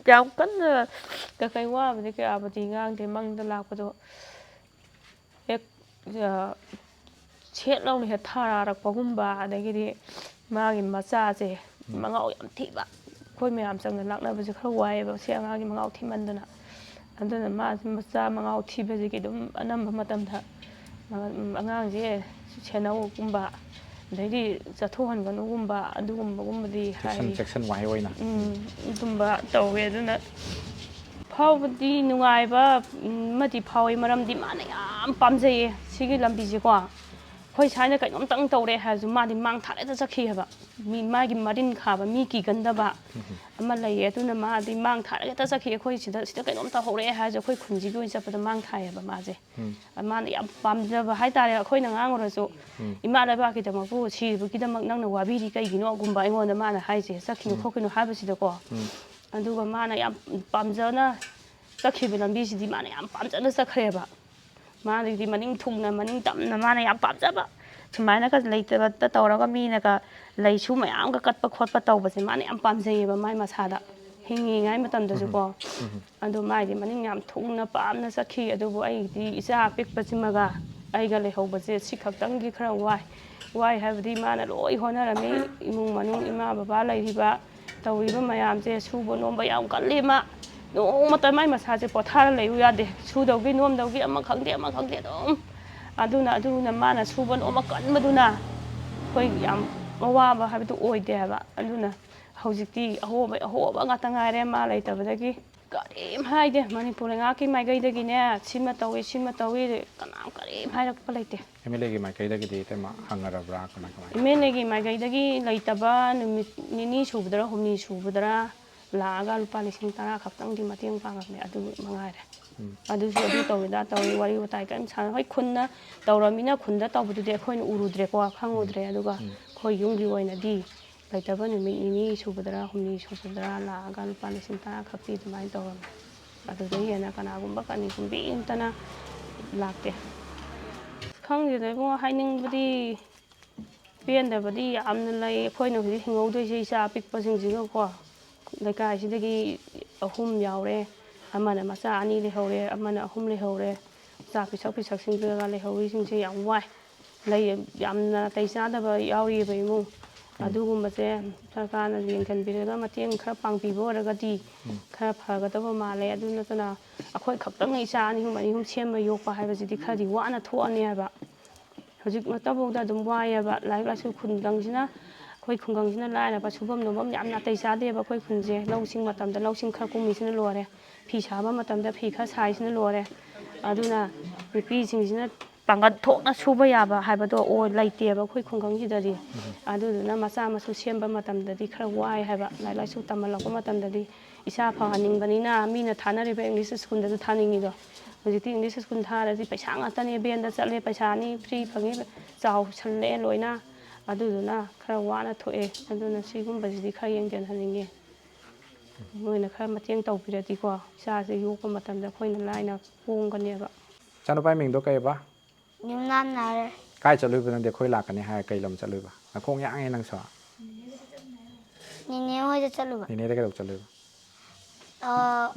ꯌꯥꯝ ꯀꯟꯅ ꯀꯩꯀꯩ ꯋꯥꯕꯗꯤ ꯀꯌꯥꯕꯨꯗꯤ ꯉꯥꯡꯗꯦ꯫ ꯃꯪꯗ ꯂꯥꯛꯄꯗꯣ ꯍꯦꯛ, ꯑ, ꯁꯦꯠ ꯂꯥꯎꯅ ꯍꯦꯛ ꯊꯥꯔꯛꯄꯒꯨꯝꯕ, ꯑꯗꯒꯤꯗꯤ ꯃꯥꯒꯤ ꯃꯆꯥꯁꯦ ꯎꯝ꯫ ꯃꯉꯥꯎ ꯌꯥꯝ ꯊꯤꯕ꯫ ꯑꯩꯈꯣꯏ ꯃꯌꯥꯝ ꯆꯪꯗꯅ ꯂꯥꯛꯅꯕꯁꯦ ꯈꯔ ꯋꯥꯏꯑꯦꯕ, ꯁꯤ ꯑꯉꯥꯡꯒꯤ ꯃꯉꯥꯎ ꯊꯤꯃꯟꯗꯅ꯫ ꯑꯗꯨꯅ ꯃꯥꯁꯦ ꯃꯆꯥ ꯃꯉꯥꯎ ꯊꯤꯕꯁꯤꯒꯤ ꯑꯗꯨꯝ ꯑꯅꯝꯕ ꯃꯇꯝꯗ, ꯎꯝ, ꯑꯉꯥꯡꯁꯦ ꯁꯦꯟꯅꯧꯒꯨꯝꯕ, ꯑꯗꯩꯗꯤ ꯆꯠꯊꯣꯛꯍꯟꯒꯅꯨꯒꯨꯝꯕ, ꯑꯗꯨꯒꯨꯝꯕꯒꯨꯝꯕꯗꯤ ꯆꯦꯛꯁꯟ, ꯍꯥꯏ꯫ ꯆꯦꯛꯁꯟ ꯋꯥꯍꯩ ꯑꯣꯏꯅ꯫ ꯎꯝ, ꯑꯗꯨꯝꯕ ꯇꯧꯋꯦ꯫ ꯑꯗꯨꯅ ꯐꯥꯎꯕꯗꯤ ꯅꯨꯡꯉꯥꯏꯕ, ꯎꯝ, ꯑꯃꯗꯤ ꯐꯥꯎꯋꯦ, ꯃꯔꯝꯗꯤ ꯃꯥꯅ ꯌꯥꯝ ꯄꯥꯝꯖꯩꯌꯦ ꯁꯤꯒꯤ ꯂꯝꯕꯤꯁꯦꯀꯣ꯫ ꯑꯩꯈꯣꯏ ꯁ꯭ꯋꯥꯏꯗ ꯀꯩꯅꯣꯝꯇꯪ ꯇꯧꯔꯦ ꯍꯥꯏꯔꯁꯨ ꯃꯥꯗꯤ ꯃꯥꯡ ꯊꯥꯔ ꯍꯦꯛꯇ ꯆꯠꯈꯤꯑꯕ꯫ ꯃꯤ, ꯃꯥꯒꯤ ꯃꯔꯤꯟ ꯈꯥꯕ, ꯃꯤ ꯀꯤꯒꯟꯗꯕ ꯎꯝ꯫ ꯑꯃ ꯂꯩꯌꯦ꯫ ꯑꯗꯨꯅ ꯃꯥꯗꯤ ꯃꯥꯡ ꯊꯥꯔꯒ ꯍꯦꯛꯇ ꯆꯠꯈꯤ꯫ ꯑꯩꯈꯣꯏ ꯁꯤꯗ, ꯁꯤꯗ ꯀꯩꯅꯣꯝ ꯇꯧꯍꯧꯔꯛꯑꯦ ꯍꯥꯏꯔꯁꯨ ꯑꯩꯈꯣꯏ ꯈꯨꯟꯁꯤꯒꯤ ꯑꯣꯏꯅ ꯆꯠꯄꯗ ꯃꯥꯡ ꯊꯥꯏꯌꯦꯕ ꯃꯥꯁꯦ꯫ ꯎꯝ꯫ ꯃꯥꯅ ꯌꯥꯝ ꯄꯥꯝꯖꯕ ꯍꯥꯏꯇꯥꯔꯦ꯫ ꯑꯩꯈꯣꯏꯅ ꯉꯥꯡꯉꯨꯔꯁꯨ ꯎꯝ꯫ "ꯏꯃꯥ ꯂꯩꯕꯥꯛꯀꯤꯗꯃꯛꯄꯨ ꯁꯤꯕꯒꯤꯗꯃꯛ ꯅꯪꯅ ꯋꯥꯕꯤꯔꯤ ꯀꯩꯒꯤꯅꯣꯒꯨꯝꯕ" ꯑꯩꯉꯣꯟꯗ ꯃꯥꯅ ꯍꯥꯏꯁꯦ, "ꯆꯠꯈꯤꯅꯨ ꯎꯝ꯫ ꯈꯣꯠꯈꯤꯅꯨ" ꯍꯥꯏꯕꯁꯤꯗꯀꯣ꯫ ꯎꯝ꯫ ꯑꯗꯨꯒ ꯃꯥꯅ ꯌꯥꯝ ꯄꯥꯝꯖꯅ ꯆꯠꯈꯤꯕ ꯂꯝꯕꯤꯁꯤꯗꯤ ꯃꯥꯅ ꯌꯥꯝ ꯄꯥꯝꯖꯅ ꯆꯠꯈ꯭ꯔꯦꯕ꯫ ꯃꯥꯗꯒꯤꯗꯤ ꯃꯅꯤꯡ ꯊꯨꯡꯅ, ꯃꯅꯤꯡ ꯇꯝꯅ ꯃꯥꯅ ꯌꯥꯝ ꯄꯥꯝꯖꯕ, ꯁꯨꯃꯥꯏꯅꯒ ꯂꯩꯇꯕꯇ ꯇꯧꯔꯒ ꯃꯤꯅꯒ ꯂꯩꯁꯨ ꯃꯌꯥꯝꯒ ꯀꯠꯄ ꯈꯣꯠꯄ ꯇꯧꯕꯁꯦ ꯃꯥꯅ ꯌꯥꯝ ꯄꯥꯝꯖꯩꯌꯦꯕ ꯃꯥꯏ ꯃꯁꯥꯗ, ꯍꯤꯡꯉꯤꯉꯩ ꯃꯇꯝꯗꯁꯨꯀꯣ꯫ ꯑꯗꯣ ꯃꯥꯏꯗꯤ ꯃꯅꯤꯡ ꯌꯥꯝ ꯊꯨꯡꯅ ꯄꯥꯝꯅ ꯆꯠꯈꯤ꯫ ꯑꯗꯨꯕꯨ ꯑꯩꯒꯤꯗꯤ ꯏꯆꯥ ꯑꯄꯤꯛꯄꯁꯤꯃꯒ ꯑꯩꯒ ꯂꯩꯍꯧꯕꯁꯦ ꯁꯤ ꯈꯛꯇꯪꯗꯤ ꯈꯔ ꯋꯥꯏ꯫ ꯋꯥꯏ ꯍꯥꯏꯕꯗꯤ ꯃꯥꯅ ꯂꯣꯏ ꯍꯣꯠꯅꯔꯝꯃꯤ, ꯏꯃꯨꯡ ꯃꯅꯨꯡ, ꯏꯃꯥ ꯕꯕꯥ ꯂꯩꯔꯤꯕ, ꯇꯧꯔꯤꯕ ꯃꯌꯥꯝꯁꯦ꯫ ꯁꯨꯕ ꯅꯣꯝꯕ ꯌꯥꯝ ꯀꯜꯂꯤ ꯃꯥ꯫ ꯅꯣꯡꯃꯇ ꯃꯥꯏ ꯃꯁꯥꯁꯦ ꯄꯣꯊꯥꯔ ꯂꯩꯌꯨ ꯌꯥꯗꯦ꯫ ꯁꯨꯗꯧꯒꯤ ꯅꯣꯝꯗꯧꯒꯤ ꯑꯃ ꯈꯪꯗꯦ, ꯑꯃ ꯈꯪꯗꯦ ꯑꯗꯨꯝ꯫ ꯑꯗꯨꯅ, ꯑꯗꯨꯅ ꯃꯥꯅ ꯁꯨꯕ ꯅꯣꯝꯕ ꯀꯟꯕꯗꯨꯅ ꯑꯩꯈꯣꯏ ꯌꯥꯝ ꯑꯋꯥꯕ ꯍꯥꯏꯕꯗꯨ ꯑꯣꯏꯗꯦ ꯍꯥꯏꯕ꯫ ꯑꯗꯨꯅ ꯍꯧꯖꯤꯛꯇꯤ ꯑꯍꯣꯕ, ꯑꯍꯣꯕ ꯉꯥꯛꯇ ꯉꯥꯏꯔꯦ ꯃꯥ ꯂꯩꯇꯕꯗꯒꯤ꯫ ꯀꯔꯤꯝ ꯍꯥꯏꯗꯦ꯫ ꯃꯅꯤꯄꯨꯔ ꯂꯩꯉꯥꯛꯀꯤ ꯃꯥꯏꯀꯩꯗꯒꯤꯅꯦ, ꯁꯤꯃ ꯇꯧꯏ, ꯁꯤꯃ ꯇꯧꯏ, ꯀꯅꯥꯝ ꯀꯔꯤꯝ ꯍꯥꯏꯔꯛꯄ ꯂꯩꯇꯦ꯫ ꯑꯦꯝ ꯑꯦꯜ ꯑꯦꯒꯤ ꯃꯥꯏꯀꯩꯗꯒꯤꯗꯤ ꯏꯇꯩꯃ ꯍꯪꯅꯔꯕ꯭ꯔꯥ, ꯀꯃꯥꯏ ꯀꯃꯥꯏ? ꯑꯦꯝ ꯑꯦꯜ ꯑꯦꯒꯤ ꯃꯥꯏꯀꯩꯗꯒꯤ ꯂꯩꯇꯕ ꯅꯨꯃꯤꯠ ꯅꯤꯅꯤ ꯁꯨꯕꯗꯔ ꯍꯨꯝꯅꯤ ꯁꯨꯕꯗꯔ ꯂꯥꯛꯑꯒ ꯂꯨꯄꯥ ꯂꯤꯁꯤꯡ ꯇꯔꯥ ꯈꯛꯇꯪꯗꯤ ꯃꯇꯦꯡ ꯄꯥꯡꯉꯝꯃꯦ, ꯑꯗꯨ ꯃꯉꯥꯏꯔꯦ꯫ ꯑꯗꯨꯁꯨ ꯑꯗꯨ ꯇꯧꯏ, ꯑꯗꯥ ꯇꯧꯏ, ꯋꯥꯔꯤ ꯋꯥꯇꯥꯏ ꯀꯔꯤꯝ ꯁꯥꯟꯅ-, ꯍꯣꯏ, ꯈꯨꯟꯅ ꯇꯧꯔꯃꯤꯅ ꯈꯨꯟꯗ ꯇꯧꯕꯗꯨꯗꯤ ꯑꯩꯈꯣꯏꯅ ꯎꯔꯨꯗ꯭ꯔꯦꯀꯣ, ꯈꯪꯉꯨꯗ꯭ꯔꯦ꯫ ꯑꯗꯨꯒ ꯑꯩꯈꯣꯏ ꯌꯨꯝꯒꯤ ꯑꯣꯏꯅꯗꯤ ꯂꯩꯇꯕ ꯅꯨꯃꯤꯠ ꯅꯤꯅꯤ ꯁꯨꯕꯗꯔ ꯍꯨꯝꯅꯤ ꯁꯨꯕꯗꯔ ꯂꯥꯛꯑꯒ ꯂꯨꯄꯥ ꯂꯤꯁꯤꯡ ꯇꯔꯥ ꯈꯛꯇꯤ ꯑꯗꯨꯃꯥꯏꯅ ꯇꯧꯔꯝꯃꯦ꯫ ꯑꯗꯨꯗꯩ ꯍꯦꯟꯅ ꯀꯅꯥꯒꯨꯝꯕ ꯀꯅꯤꯒꯨꯝꯕꯤ ꯑꯝꯇꯅ ꯂꯥꯛꯇꯦ꯫ ꯈꯪꯗꯦꯗ ꯏꯕꯨꯡꯉꯣ, ꯍꯥꯏꯅꯤꯡꯕꯗꯤ ꯄꯦꯟꯗꯕꯗꯤ ꯌꯥꯝꯅ ꯂꯩ꯫ ꯑꯩꯈꯣꯏꯅ ꯍꯧꯖꯤꯛ ꯍꯤꯡꯍꯧꯗꯣꯏꯁꯦ ꯏꯆꯥ ꯑꯄꯤꯛꯄꯁꯤꯡꯁꯤꯒꯀꯣ꯫ ꯂꯩꯀꯥꯏꯁꯤꯗꯒꯤ ꯑꯍꯨꯝ ꯌꯥꯎꯔꯦ, ꯑꯃꯅ ꯃꯆꯥ ꯑꯅꯤ ꯂꯩꯍꯧꯔꯦ, ꯑꯃꯅ ꯑꯍꯨꯝ ꯂꯩꯍꯧꯔꯦ꯫ ꯃꯆꯥ ꯄꯤꯁꯛ ꯄꯤꯁꯛꯁꯤꯡꯗꯨꯒ ꯂꯩꯍꯧꯔꯤꯁꯤꯡꯁꯦ ꯌꯥꯝ ꯋꯥꯏ꯫ ꯂꯩ, ꯌꯥꯝꯅ ꯅꯥꯇꯩ ꯆꯥꯗꯕ ꯌꯥꯎꯔꯤꯕ ꯏꯃꯨꯡ꯫ ꯑꯗꯨꯒꯨꯝꯕꯁꯦ ꯁꯔꯀꯥꯔꯅ ꯌꯦꯡꯁꯤꯟꯕꯤꯔꯒ ꯃꯇꯦꯡ ꯈꯔ ꯄꯥꯡꯕꯤꯕ ꯑꯣꯏꯔꯒꯗꯤ ꯈꯔ ꯐꯒꯗꯕ ꯃꯥꯜꯂꯦ꯫ ꯑꯗꯨ ꯅꯠꯇꯅ ꯑꯩꯈꯣꯏ ꯈꯛꯇꯪꯅ ꯏꯆꯥ ꯑꯅꯤ ꯑꯍꯨꯝ, ꯑꯅꯤ ꯑꯍꯨꯝ ꯁꯦꯝꯃ ꯌꯣꯛꯄ ꯍꯥꯏꯕꯁꯤꯗꯤ ꯈꯔꯗꯤ ꯋꯥꯅ ꯊꯣꯛꯑꯅꯤ ꯍꯥꯏꯕ꯫ ꯍꯧꯖꯤꯛꯃꯛꯇꯐꯥꯎꯗ ꯑꯗꯨꯝ ꯋꯥꯏꯑꯦꯕ꯫ ꯂꯥꯏꯔꯤꯛ ꯂꯥꯏꯁꯨ ꯈꯨꯡꯒꯪꯁꯤꯅ, ꯑꯩꯈꯣꯏ ꯈꯨꯡꯒꯪꯁꯤꯅ ꯂꯥꯏꯔꯕ, ꯁꯨꯐꯝ ꯅꯣꯝꯐꯝ ꯌꯥꯝ ꯅꯥꯇꯩ ꯆꯥꯗꯦꯕ ꯑꯩꯈꯣꯏ ꯈꯨꯟꯁꯦ꯫ ꯂꯧꯁꯤꯡ ꯃꯇꯝꯗ ꯂꯧꯁꯤꯡ ꯈꯔ ꯀꯨꯝꯃꯤꯁꯤꯅ ꯂꯣꯏꯔꯦ, ꯐꯤ ꯁꯥꯕ ꯃꯇꯝꯗ ꯐꯤ ꯈꯔ ꯁꯥꯏꯁꯤꯅ ꯂꯣꯏꯔꯦ꯫ ꯑꯗꯨꯅ ꯅꯨꯄꯤꯁꯤꯡꯁꯤꯅ ꯄꯥꯡꯒꯜ ꯊꯣꯛꯅ ꯁꯨꯕ ꯌꯥꯕ ꯍꯥꯏꯕꯗꯣ ꯑꯣꯏ, ꯂꯩꯇꯦꯕ ꯑꯩꯈꯣꯏ ꯈꯨꯡꯒꯪꯁꯤꯗꯗꯤ꯫ ꯑꯗꯨꯗꯨꯅ ꯃꯆꯥ ꯃꯁꯨ ꯁꯦꯝꯕ ꯃꯇꯝꯗꯗꯤ ꯈꯔ ꯋꯥꯏ ꯍꯥꯏꯕ꯫ ꯂꯥꯏꯔꯤꯛ ꯂꯥꯏꯁꯨ ꯇꯝꯍꯜꯂꯛꯄ ꯃꯇꯝꯗꯗꯤ ꯏꯆꯥ ꯐꯍꯟꯅꯤꯡꯕꯅꯤꯅ ꯃꯤꯅ ꯊꯥꯅꯔꯤꯕ ꯏꯪꯂꯤꯁ ꯁ꯭ꯀꯨꯜꯗꯁꯨ ꯊꯥꯅꯤꯡꯉꯤꯗꯣ꯫ ꯍꯧꯖꯤꯛꯇꯤ ꯏꯪꯂꯤꯁ ꯁ꯭ꯀꯨꯜ ꯊꯥꯔꯗꯤ ꯄꯩꯁꯥ ꯉꯥꯛꯇꯅꯦ, ꯚꯦꯟꯗ ꯆꯠꯂꯦ, ꯄꯩꯁꯥ ꯑꯅꯤ ꯐ꯭ꯔꯤ ꯐꯪꯉꯦ, ꯆꯥꯎꯁꯜꯂꯛꯑꯦ ꯂꯣꯏꯅ꯫ ꯑꯗꯨꯗꯨꯅ ꯈꯔ ꯋꯥꯅ ꯊꯣꯛꯑꯦ꯫ ꯑꯗꯨꯅ ꯁꯤꯒꯨꯝꯕꯁꯤꯗꯤ ꯈꯔ ꯌꯦꯡꯁꯤꯟꯍꯟꯅꯤꯡꯉꯦ꯫ ꯅꯣꯏꯅ ꯈꯔ ꯃꯇꯦꯡ ꯇꯧꯕꯤꯔꯗꯤꯀꯣ, ꯏꯆꯥꯁꯦ ꯌꯣꯛꯄ ꯃꯇꯝꯗ ꯑꯩꯈꯣꯏꯅ ꯂꯥꯏꯅ ꯀꯣꯡꯒꯅꯦꯕ꯫ ꯏꯆꯥꯅꯨꯄꯥꯒꯤ ꯃꯤꯡꯗꯣ ꯀꯩꯕ? ꯌꯨꯝꯅꯥꯝ ꯅꯥꯏꯔꯦ꯫ ꯀꯥꯏ ꯆꯠꯂꯨꯏꯕ ꯅꯪꯗꯤ? ꯑꯩꯈꯣꯏ ꯂꯥꯛꯀꯅꯤ ꯍꯥꯏꯔ ꯀꯩ ꯂꯝ ꯆꯠꯂꯨꯏꯕ? ꯅꯈꯣꯡ ꯌꯥꯡꯉꯦ ꯅꯪꯁꯨ꯫ ꯅꯤꯅꯦ ꯍꯣꯏꯗ ꯆꯠꯂꯨꯕ꯫ ꯅꯦꯅꯦꯗ ꯀꯩꯗꯧ ꯆꯠꯂꯨꯏꯕ? ꯑꯥ,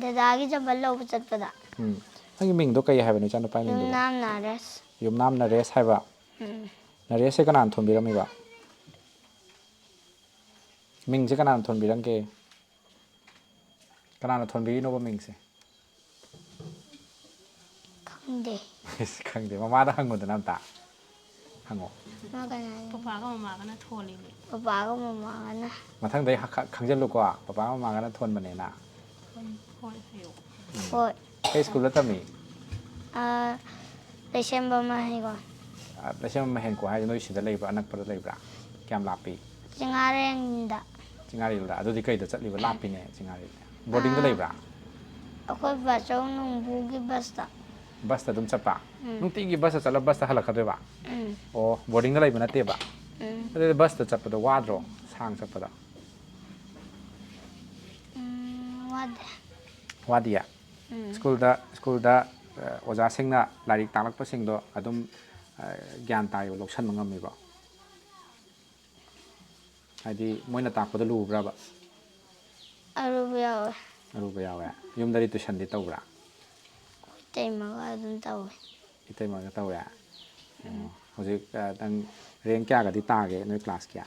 ꯗꯗꯥꯒꯤ ꯆꯝꯕꯜ ꯂꯧꯕ ꯆꯠꯄꯗ꯫ ꯎꯝ꯫ ꯅꯪꯒꯤ ꯃꯤꯡꯗꯣ ꯀꯩ ꯍꯥꯏꯕꯅꯣ, ꯏꯆꯥꯅꯨꯄꯥꯒꯤ ꯃꯤꯡꯗꯣ? ꯌꯨꯝꯅꯥꯝ ꯅꯥꯔꯦꯁ꯫ ꯌꯨꯝꯅꯥꯝ ꯅꯔꯦꯁ ꯍꯥꯏꯕ? ꯎꯝ꯫ ꯅꯔꯦꯁꯁꯦ ꯀꯅꯥꯅ ꯊꯣꯟꯕꯤꯔꯝꯃꯤꯕ? ꯃꯤꯡꯁꯦ ꯀꯅꯥꯅ ꯊꯣꯟꯕꯤꯔꯝꯒꯦ? ꯀꯅꯥꯅ ꯊꯣꯟꯕꯤꯔꯤꯅꯣꯕ ꯃꯤꯡꯁꯦ? ꯈꯪꯗꯦ꯫ ꯏꯁ, ꯈꯪꯗꯦ꯫ ꯃꯃꯥꯗ ꯍꯪꯉꯨꯗꯅ ꯑꯝꯇ꯫ ꯍꯪꯉꯣ꯫ ꯃꯥ ꯀꯅꯥꯅꯣ? ꯄꯄꯥꯒ ꯃꯃꯥꯒꯅ ꯊꯣꯜꯂꯤꯅꯦ꯫ ꯄꯄꯥꯒ ꯃꯃꯥꯒꯅ꯫ ꯃꯊꯪꯗꯩ ꯍ-, ꯈ-, ꯈꯪꯖꯜꯂꯨꯀꯣ꯫ ꯄꯄꯥ ꯃꯃꯥꯒꯅ ꯊꯣꯟꯕꯅꯦꯅ꯫ ꯍꯣꯏ ꯍꯥꯏꯌꯣ꯫ ꯍꯣꯏ꯫ ꯀꯩ ꯁ꯭ꯀꯨꯜꯗ ꯇꯝꯃꯤ? ꯑꯥ, ꯂꯩꯁꯦꯝꯕꯝ ꯃꯍꯩꯀꯣ꯫ ꯑ, ꯂꯩꯁꯦꯝꯕꯝ ꯃꯍꯦꯟꯀꯣ ꯍꯥꯏꯁꯦ ꯅꯣꯏ ꯁꯤꯗ ꯂꯩꯕ꯭ꯔꯥ? ꯑꯅꯛꯄꯗ ꯂꯩꯕ꯭ꯔꯥ? ꯀꯌꯥꯝ ꯂꯥꯞꯄꯤ? ꯆꯤꯡꯉꯥꯔꯦꯟꯗ꯫ ꯆꯤꯡꯉꯥꯔꯦꯜꯗ꯫ ꯑꯗꯨꯗꯤ ꯀꯩꯗ ꯆꯠꯂꯤꯕ? ꯂꯥꯞꯄꯤꯅꯦ ꯆꯤꯡꯉꯥꯔꯦꯜꯗ꯫ ꯕꯣꯔꯗꯤꯡꯗ ꯂꯩꯕ꯭ꯔꯥ? ꯑꯩꯈꯣꯏ ꯕꯥꯆꯧ ꯅꯨꯡꯕꯨꯒꯤ ꯕꯁꯇ꯫ ꯕꯁꯇ ꯑꯗꯨꯝ ꯆꯠꯄ? ꯎꯝ꯫ ꯅꯨꯡꯇꯤꯒꯤ ꯕꯁꯇ ꯆꯠꯂ ꯕꯁꯇ ꯍꯜꯂꯛꯀꯗꯣꯏꯕ? ꯎꯝ꯫ ꯑꯣ, ꯕꯣꯔꯗꯤꯡꯗ ꯂꯩꯕ ꯅꯠꯇꯦꯕ? ꯎꯝ꯫ ꯑꯗꯨꯗꯤ ꯕꯁꯇ ꯆꯠꯄꯗꯣ ꯋꯥꯗ꯭ꯔꯣ? ꯁꯥꯡ ꯆꯠꯄꯗꯣ? ꯎꯝ, ꯋꯥꯗꯦ꯫ ꯋꯥꯗꯤꯌꯦ? ꯎꯝ꯫ ꯁ꯭ꯀꯨꯜꯗ, ꯁ꯭ꯀꯨꯜꯗ, ꯑ, ꯑꯣꯖꯥꯁꯤꯡꯅ ꯂꯥꯏꯔꯤꯛ ꯇꯥꯛꯂꯛꯄꯁꯤꯡꯗꯣ ꯑꯗꯨꯝ, ꯑ, ꯒ꯭ꯌꯥꯟ ꯇꯥꯏꯕ, ꯂꯧꯁꯟꯕ ꯉꯝꯃꯤꯕ꯭ꯔꯣ? ꯍꯥꯏꯗꯤ ꯃꯣꯏꯅ ꯇꯥꯛꯄꯗꯣ ꯂꯨꯕ꯭ꯔꯕ? ꯑꯔꯨꯕ ꯌꯥꯎꯋꯦ꯫ ꯑꯔꯨꯕ ꯌꯥꯎꯋꯦ꯫ ꯌꯨꯝꯗꯗꯤ ꯇꯨꯏꯁꯟꯗꯤ ꯇꯧꯕ꯭ꯔꯥ? ꯏꯇꯩꯃꯒ ꯑꯗꯨꯝ ꯇꯧꯋꯦ꯫ ꯏꯇꯩꯃꯒ ꯇꯧꯋꯦ? ꯑꯣ, ꯍꯧꯖꯤꯛ, ꯑ, ꯅꯪ ꯔꯦꯡ ꯀꯌꯥꯒꯗꯤ ꯇꯥꯒꯦ ꯅꯣꯏ ꯀ꯭ꯂꯥꯁꯀꯤ?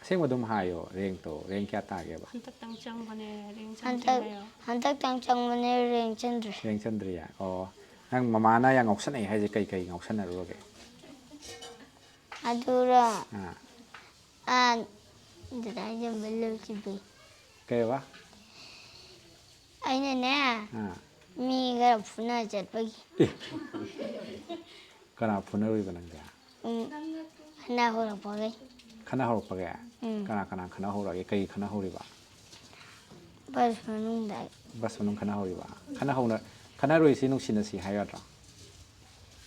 ꯑꯁꯦꯡꯕ ꯑꯗꯨꯝ ꯍꯥꯏꯌꯣ, ꯔꯦꯡꯇꯣ, ꯔꯦꯡ ꯀꯌꯥ ꯇꯥꯒꯦꯕ? ꯍꯟꯗꯛꯇꯪ ꯆꯪꯕꯅꯦ ꯔꯦꯡ ꯍꯟꯗꯛ ꯆꯟꯗ꯭ꯔꯤꯉꯩ꯫ ꯍꯟꯗꯛꯇꯪ ꯆꯪꯕꯅꯦ, ꯔꯦꯡ ꯆꯟꯗ꯭ꯔꯤ꯫ ꯔꯦꯡ ꯆꯟꯗ꯭ꯔꯤꯌꯦ? ꯑꯣ, ꯅꯪ ꯃꯃꯥꯅ ꯌꯥꯝ ꯉꯥꯎꯁꯟꯅꯩ ꯍꯥꯏꯁꯦ ꯀꯩ ꯀꯩ ꯉꯥꯎꯁꯟꯅꯔꯨꯔꯒꯦ? ꯑꯗꯨꯔꯣ? ꯑꯥ, ꯑꯥ, ꯗꯗꯥ ꯌꯥꯝꯕ ꯂꯧꯁꯤꯕꯤ꯫ ꯀꯩꯕ? ꯑꯩꯅꯅꯦ, ꯑꯥ, ꯃꯤ ꯈꯔ ꯐꯨꯅ ꯆꯠꯄꯒꯤ꯫ ꯀꯅꯥ ꯐꯨꯅꯔꯨꯏꯕ ꯅꯪꯗꯤ? ꯎꯝ, ꯈꯠꯅ ꯍꯧꯔꯛꯄꯒꯤ꯫ ꯈꯠꯅ ꯍꯧꯔꯛꯄꯒꯤ? ꯎꯝ꯫ ꯀꯅꯥ ꯀꯅꯥ ꯈꯠꯅ ꯍꯧꯔꯛꯑꯒꯦ? ꯀꯩ ꯈꯠꯅ ꯍꯧꯔꯤꯕ? ꯕꯁ ꯃꯅꯨꯡꯗ꯫ ꯕꯁ ꯃꯅꯨꯡ ꯈꯠꯅ ꯍꯧꯔꯤꯕ? ꯈꯠꯅ ꯍꯧꯅ-, ꯈꯠꯅꯔꯣꯏꯁꯤ ꯅꯨꯡꯁꯤꯅꯁꯤ ꯍꯥꯏ ꯌꯥꯗ꯭ꯔꯣ?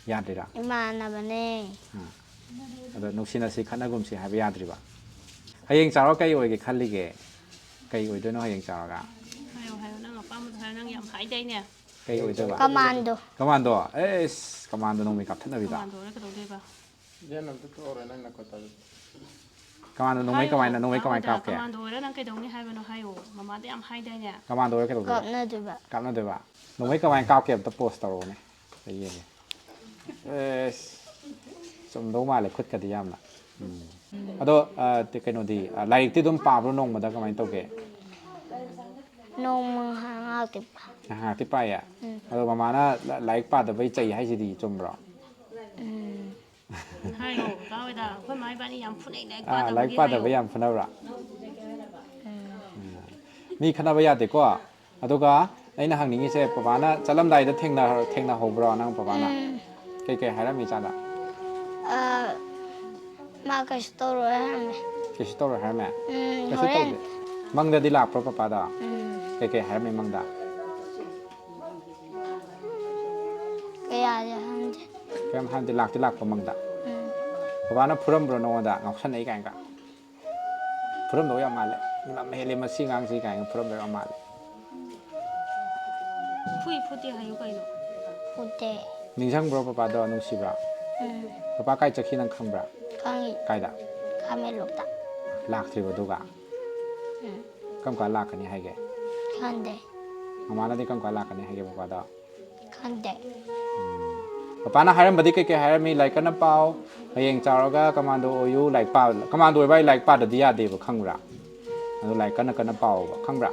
ꯌꯥꯗ꯭ꯔꯤꯔꯥ? ꯏꯃꯥꯟꯅꯕꯅꯦ꯫ ꯑꯗꯣ ꯅꯨꯡꯁꯤꯅꯁꯤ, ꯈꯠꯅꯒꯨꯝꯁꯤ ꯍꯥꯏꯕ ꯌꯥꯗ꯭ꯔꯤꯕ? ꯍꯌꯦꯡ ꯆꯥꯎꯔꯒ ꯀꯩ ꯑꯣꯏꯒꯦ ꯈꯜꯂꯤꯒꯦ? ꯀꯩ ꯑꯣꯏꯗꯣꯏꯅꯣ ꯍꯌꯦꯡ ꯆꯥꯎꯔꯒ? ꯍꯥꯏꯌꯣ, ꯍꯥꯏꯌꯣ, ꯅꯪ ꯑꯄꯥꯝꯕꯗꯣ ꯍꯥꯏꯌꯣ꯫ ꯅꯪ ꯌꯥꯝ ꯍꯥꯏꯗꯥꯏꯅꯦ? ꯀꯩ ꯑꯣꯏꯗꯣꯏꯕ? ꯀꯃꯥꯟꯗꯣ꯫ ꯀꯃꯥꯟꯗꯣ? ꯑꯦꯁ, ꯀꯃꯥꯟꯗꯣ ꯅꯣꯡꯃꯩ ꯀꯥꯞꯊꯠꯅꯕꯤꯗ? ꯀꯃꯥꯟꯗꯣꯅ ꯀꯩꯗꯧꯗꯣꯏꯕ? ꯌꯦꯟ ꯑꯝꯇ ꯇꯣꯛꯑꯔꯣꯏ ꯅꯪ ꯅꯈꯨꯠꯇ ꯑꯗꯨꯗꯤ꯫ ꯀꯃꯥꯟꯗꯣ ꯅꯣꯡꯃꯩ ꯍꯥꯏꯌꯣ, ꯀꯃꯥꯏꯅ, ꯅꯣꯡꯃꯩ ꯀꯃꯥꯏꯅ ꯇꯥꯎꯗ, ꯀꯥꯞꯀꯦ? ꯀꯃꯥꯟꯗꯣ ꯑꯣꯏꯔ ꯅꯪ ꯀꯩꯗꯧꯅꯤ ꯍꯥꯏꯕꯅꯣ ꯍꯥꯏꯌꯣ꯫ ꯃꯃꯥꯗ ꯌꯥꯝ ꯍꯥꯏꯗꯥꯏꯅꯦ? ꯀꯃꯥꯟꯗꯣ ꯑꯣꯏꯔ ꯀꯩꯗꯧꯗꯣꯏꯕ? ꯀꯥꯞꯅꯗꯣꯏꯕ꯫ ꯀꯥꯞꯅꯗꯣꯏꯕ? ꯅꯣꯡꯃꯩ ꯀꯃꯥꯏꯅ ꯀꯥꯞꯀꯦ ꯑꯝꯇ ꯄꯣꯁ ꯇꯧꯔꯛꯎꯅꯦ, ꯑꯩ ꯌꯦꯡꯒꯦ꯫ ꯑꯦꯁ, ꯆꯨꯝꯗꯧ ꯃꯥꯜꯂꯦ ꯈꯨꯠꯀꯗꯤ ꯌꯥꯝꯅ꯫ ꯎꯝ꯫ ꯑꯗꯣ ꯑ, ꯇ- ꯀꯩꯅꯣꯗꯤ, ꯑ, ꯂꯥꯏꯔꯤꯛꯇꯤ ꯑꯗꯨꯝ ꯄꯥꯕ꯭ꯔꯣ ꯅꯣꯡꯃꯗ, ꯀꯃꯥꯏꯅ ꯇꯧꯒꯦ? ꯅꯣꯡꯃ ꯉꯥꯏꯍꯥꯛ ꯉꯥꯏꯍꯥꯛꯇꯤ ꯄꯥꯏ꯫ ꯉꯥꯏꯍꯥꯛꯇꯤ ꯄꯥꯏꯌꯦ꯫ ꯑꯗꯣ ꯃꯃꯥꯅ ꯂ- ꯂꯥꯏꯔꯤꯛ ꯄꯥꯗꯕꯩ ꯆꯩ ꯍꯥꯏꯁꯤꯗꯤ ꯆꯨꯝꯕ꯭ꯔꯣ? ꯎꯝ꯫ ꯍꯥꯏꯌꯣ, ꯀꯀꯥ ꯍꯣꯏꯗ꯫ ꯑꯩꯈꯣꯏ ꯃꯥ ꯏꯕꯥꯅꯤ ꯌꯥꯝ ꯐꯨꯅꯩ, ꯂꯥꯏꯔꯤꯛ ꯑꯥ, ꯂꯥꯏꯔꯤꯛ ꯄꯥꯗꯕꯒꯤ ꯄꯥꯗꯕ ꯍꯥꯏꯌꯣ꯫ ꯌꯥꯝ ꯐꯨꯅꯕ꯭ꯔꯥ? ꯎꯝ꯫ ꯃꯤ ꯈꯠꯅꯕ ꯌꯥꯗꯦꯀꯣ꯫ ꯑꯗꯨꯒ ꯑꯩꯅ ꯍꯪꯅꯤꯡꯉꯤꯁꯦ, ꯄꯄꯥꯅ ꯆꯠꯂꯝꯗꯥꯏꯗ ꯊꯦꯡꯅ- ꯊꯦꯡꯅꯍꯧꯕ꯭ꯔꯣ ꯅꯪ ꯄꯄꯥꯅ? ꯎꯝ꯫ ꯀꯩꯀꯩ ꯍꯥꯏꯔꯝꯃꯤ ꯏꯆꯥꯗ? ꯑ, ꯃꯥ ꯀꯩꯁꯨ ꯇꯧꯔꯣꯏ ꯍꯥꯏꯔꯝꯃꯦ꯫ ꯀꯩꯁꯨ ꯇꯧꯔꯣꯏ ꯍꯥꯏꯔꯝꯃꯦ? ꯎꯝ, ꯀꯩꯁꯨ ꯍꯣꯔꯦꯟ꯫ ꯇꯧꯗꯦ꯫ ꯃꯪꯗꯗꯤ ꯂꯥꯛꯄ꯭ꯔꯣ ꯄꯄꯥꯗꯣ? ꯎꯝ꯫ ꯀꯩꯀꯩ ꯍꯥꯏꯔꯝꯃꯤ ꯃꯪꯗ? ꯀꯌꯥꯗꯤ ꯍꯪꯗꯦ꯫ ꯀꯩꯝ ꯍꯥꯏꯔꯝꯗꯦ, ꯂꯥꯛꯇꯤ ꯂꯥꯛꯄ ꯃꯪꯗ? ꯎꯝ꯫ ꯄꯄꯥꯅ ꯐꯨꯔꯝꯕ꯭ꯔꯣ ꯅꯉꯣꯟꯗ? ꯉꯥꯎꯁꯟꯅꯩ ꯀꯥꯏꯅꯒ? ꯐꯨꯔꯝꯗꯧ ꯌꯥꯝ ꯃꯥꯜꯂꯦ꯫ "ꯂꯝ ꯍꯦꯜꯂꯦ ꯃꯁꯤ ꯑꯉꯥꯡꯁꯤ" ꯀꯥꯏꯅ ꯐꯨꯔꯝꯗꯧ ꯌꯥꯝ ꯃꯥꯜꯂꯦ꯫ ꯐꯨꯏ ꯐꯨꯗꯦ ꯍꯥꯏꯌꯨ ꯀꯩꯅꯣ? ꯐꯨꯗꯦ꯫ ꯅꯤꯡꯁꯤꯡꯕ꯭ꯔꯣ ꯄꯄꯥꯗꯣ? ꯅꯨꯡꯁꯤꯕ꯭ꯔꯥ? ꯎꯝ꯫ ꯄꯄꯥ ꯀꯥꯏ ꯆꯠꯈꯤ ꯅꯪ ꯈꯪꯕ꯭ꯔꯥ? ꯈꯪꯉꯤ꯫ ꯀꯥꯏꯗ? ꯈꯥꯃꯦꯟꯂꯣꯛꯇ꯫ ꯂꯥꯛꯇ꯭ꯔꯤꯕ ꯑꯗꯨꯒ? ꯎꯝ꯫ ꯀꯔꯝ ꯀꯥꯟ ꯂꯥꯛꯀꯅꯤ ꯍꯥꯏꯒꯦ? ꯈꯪꯗꯦ꯫ ꯃꯃꯥꯅꯗꯤ ꯀꯔꯝ ꯀꯥꯟ ꯂꯥꯛꯀꯅꯤ ꯍꯥꯏꯒꯦ ꯄꯄꯥꯗꯣ? ꯈꯪꯗꯦ꯫ ꯄꯄꯥꯅ ꯍꯥꯏꯔꯝꯕꯗꯤ ꯀꯩꯀꯩ ꯍꯥꯏꯔꯝꯃꯤ? "ꯂꯥꯏꯔꯤꯛ ꯀꯟꯅ ꯄꯥꯎ, ꯍꯌꯦꯡ ꯆꯥꯎꯔꯒ ꯀꯃꯥꯟꯗꯣ ꯑꯣꯏꯌꯨ, ꯂꯥꯏꯔꯤꯛ ꯄꯥ-, ꯀꯃꯥꯟꯗꯣ ꯑꯣꯏꯕ ꯍꯥꯏ ꯂꯥꯏꯔꯤꯛ ꯄꯥꯗꯗꯤ ꯌꯥꯗꯦꯕ, ꯈꯪꯕ꯭ꯔꯥ? ꯑꯗꯣ ꯂꯥꯏꯔꯤꯛ ꯀꯟꯅ ꯀꯟꯅ ꯄꯥꯎꯕ, ꯈꯪꯕ꯭ꯔꯥ?"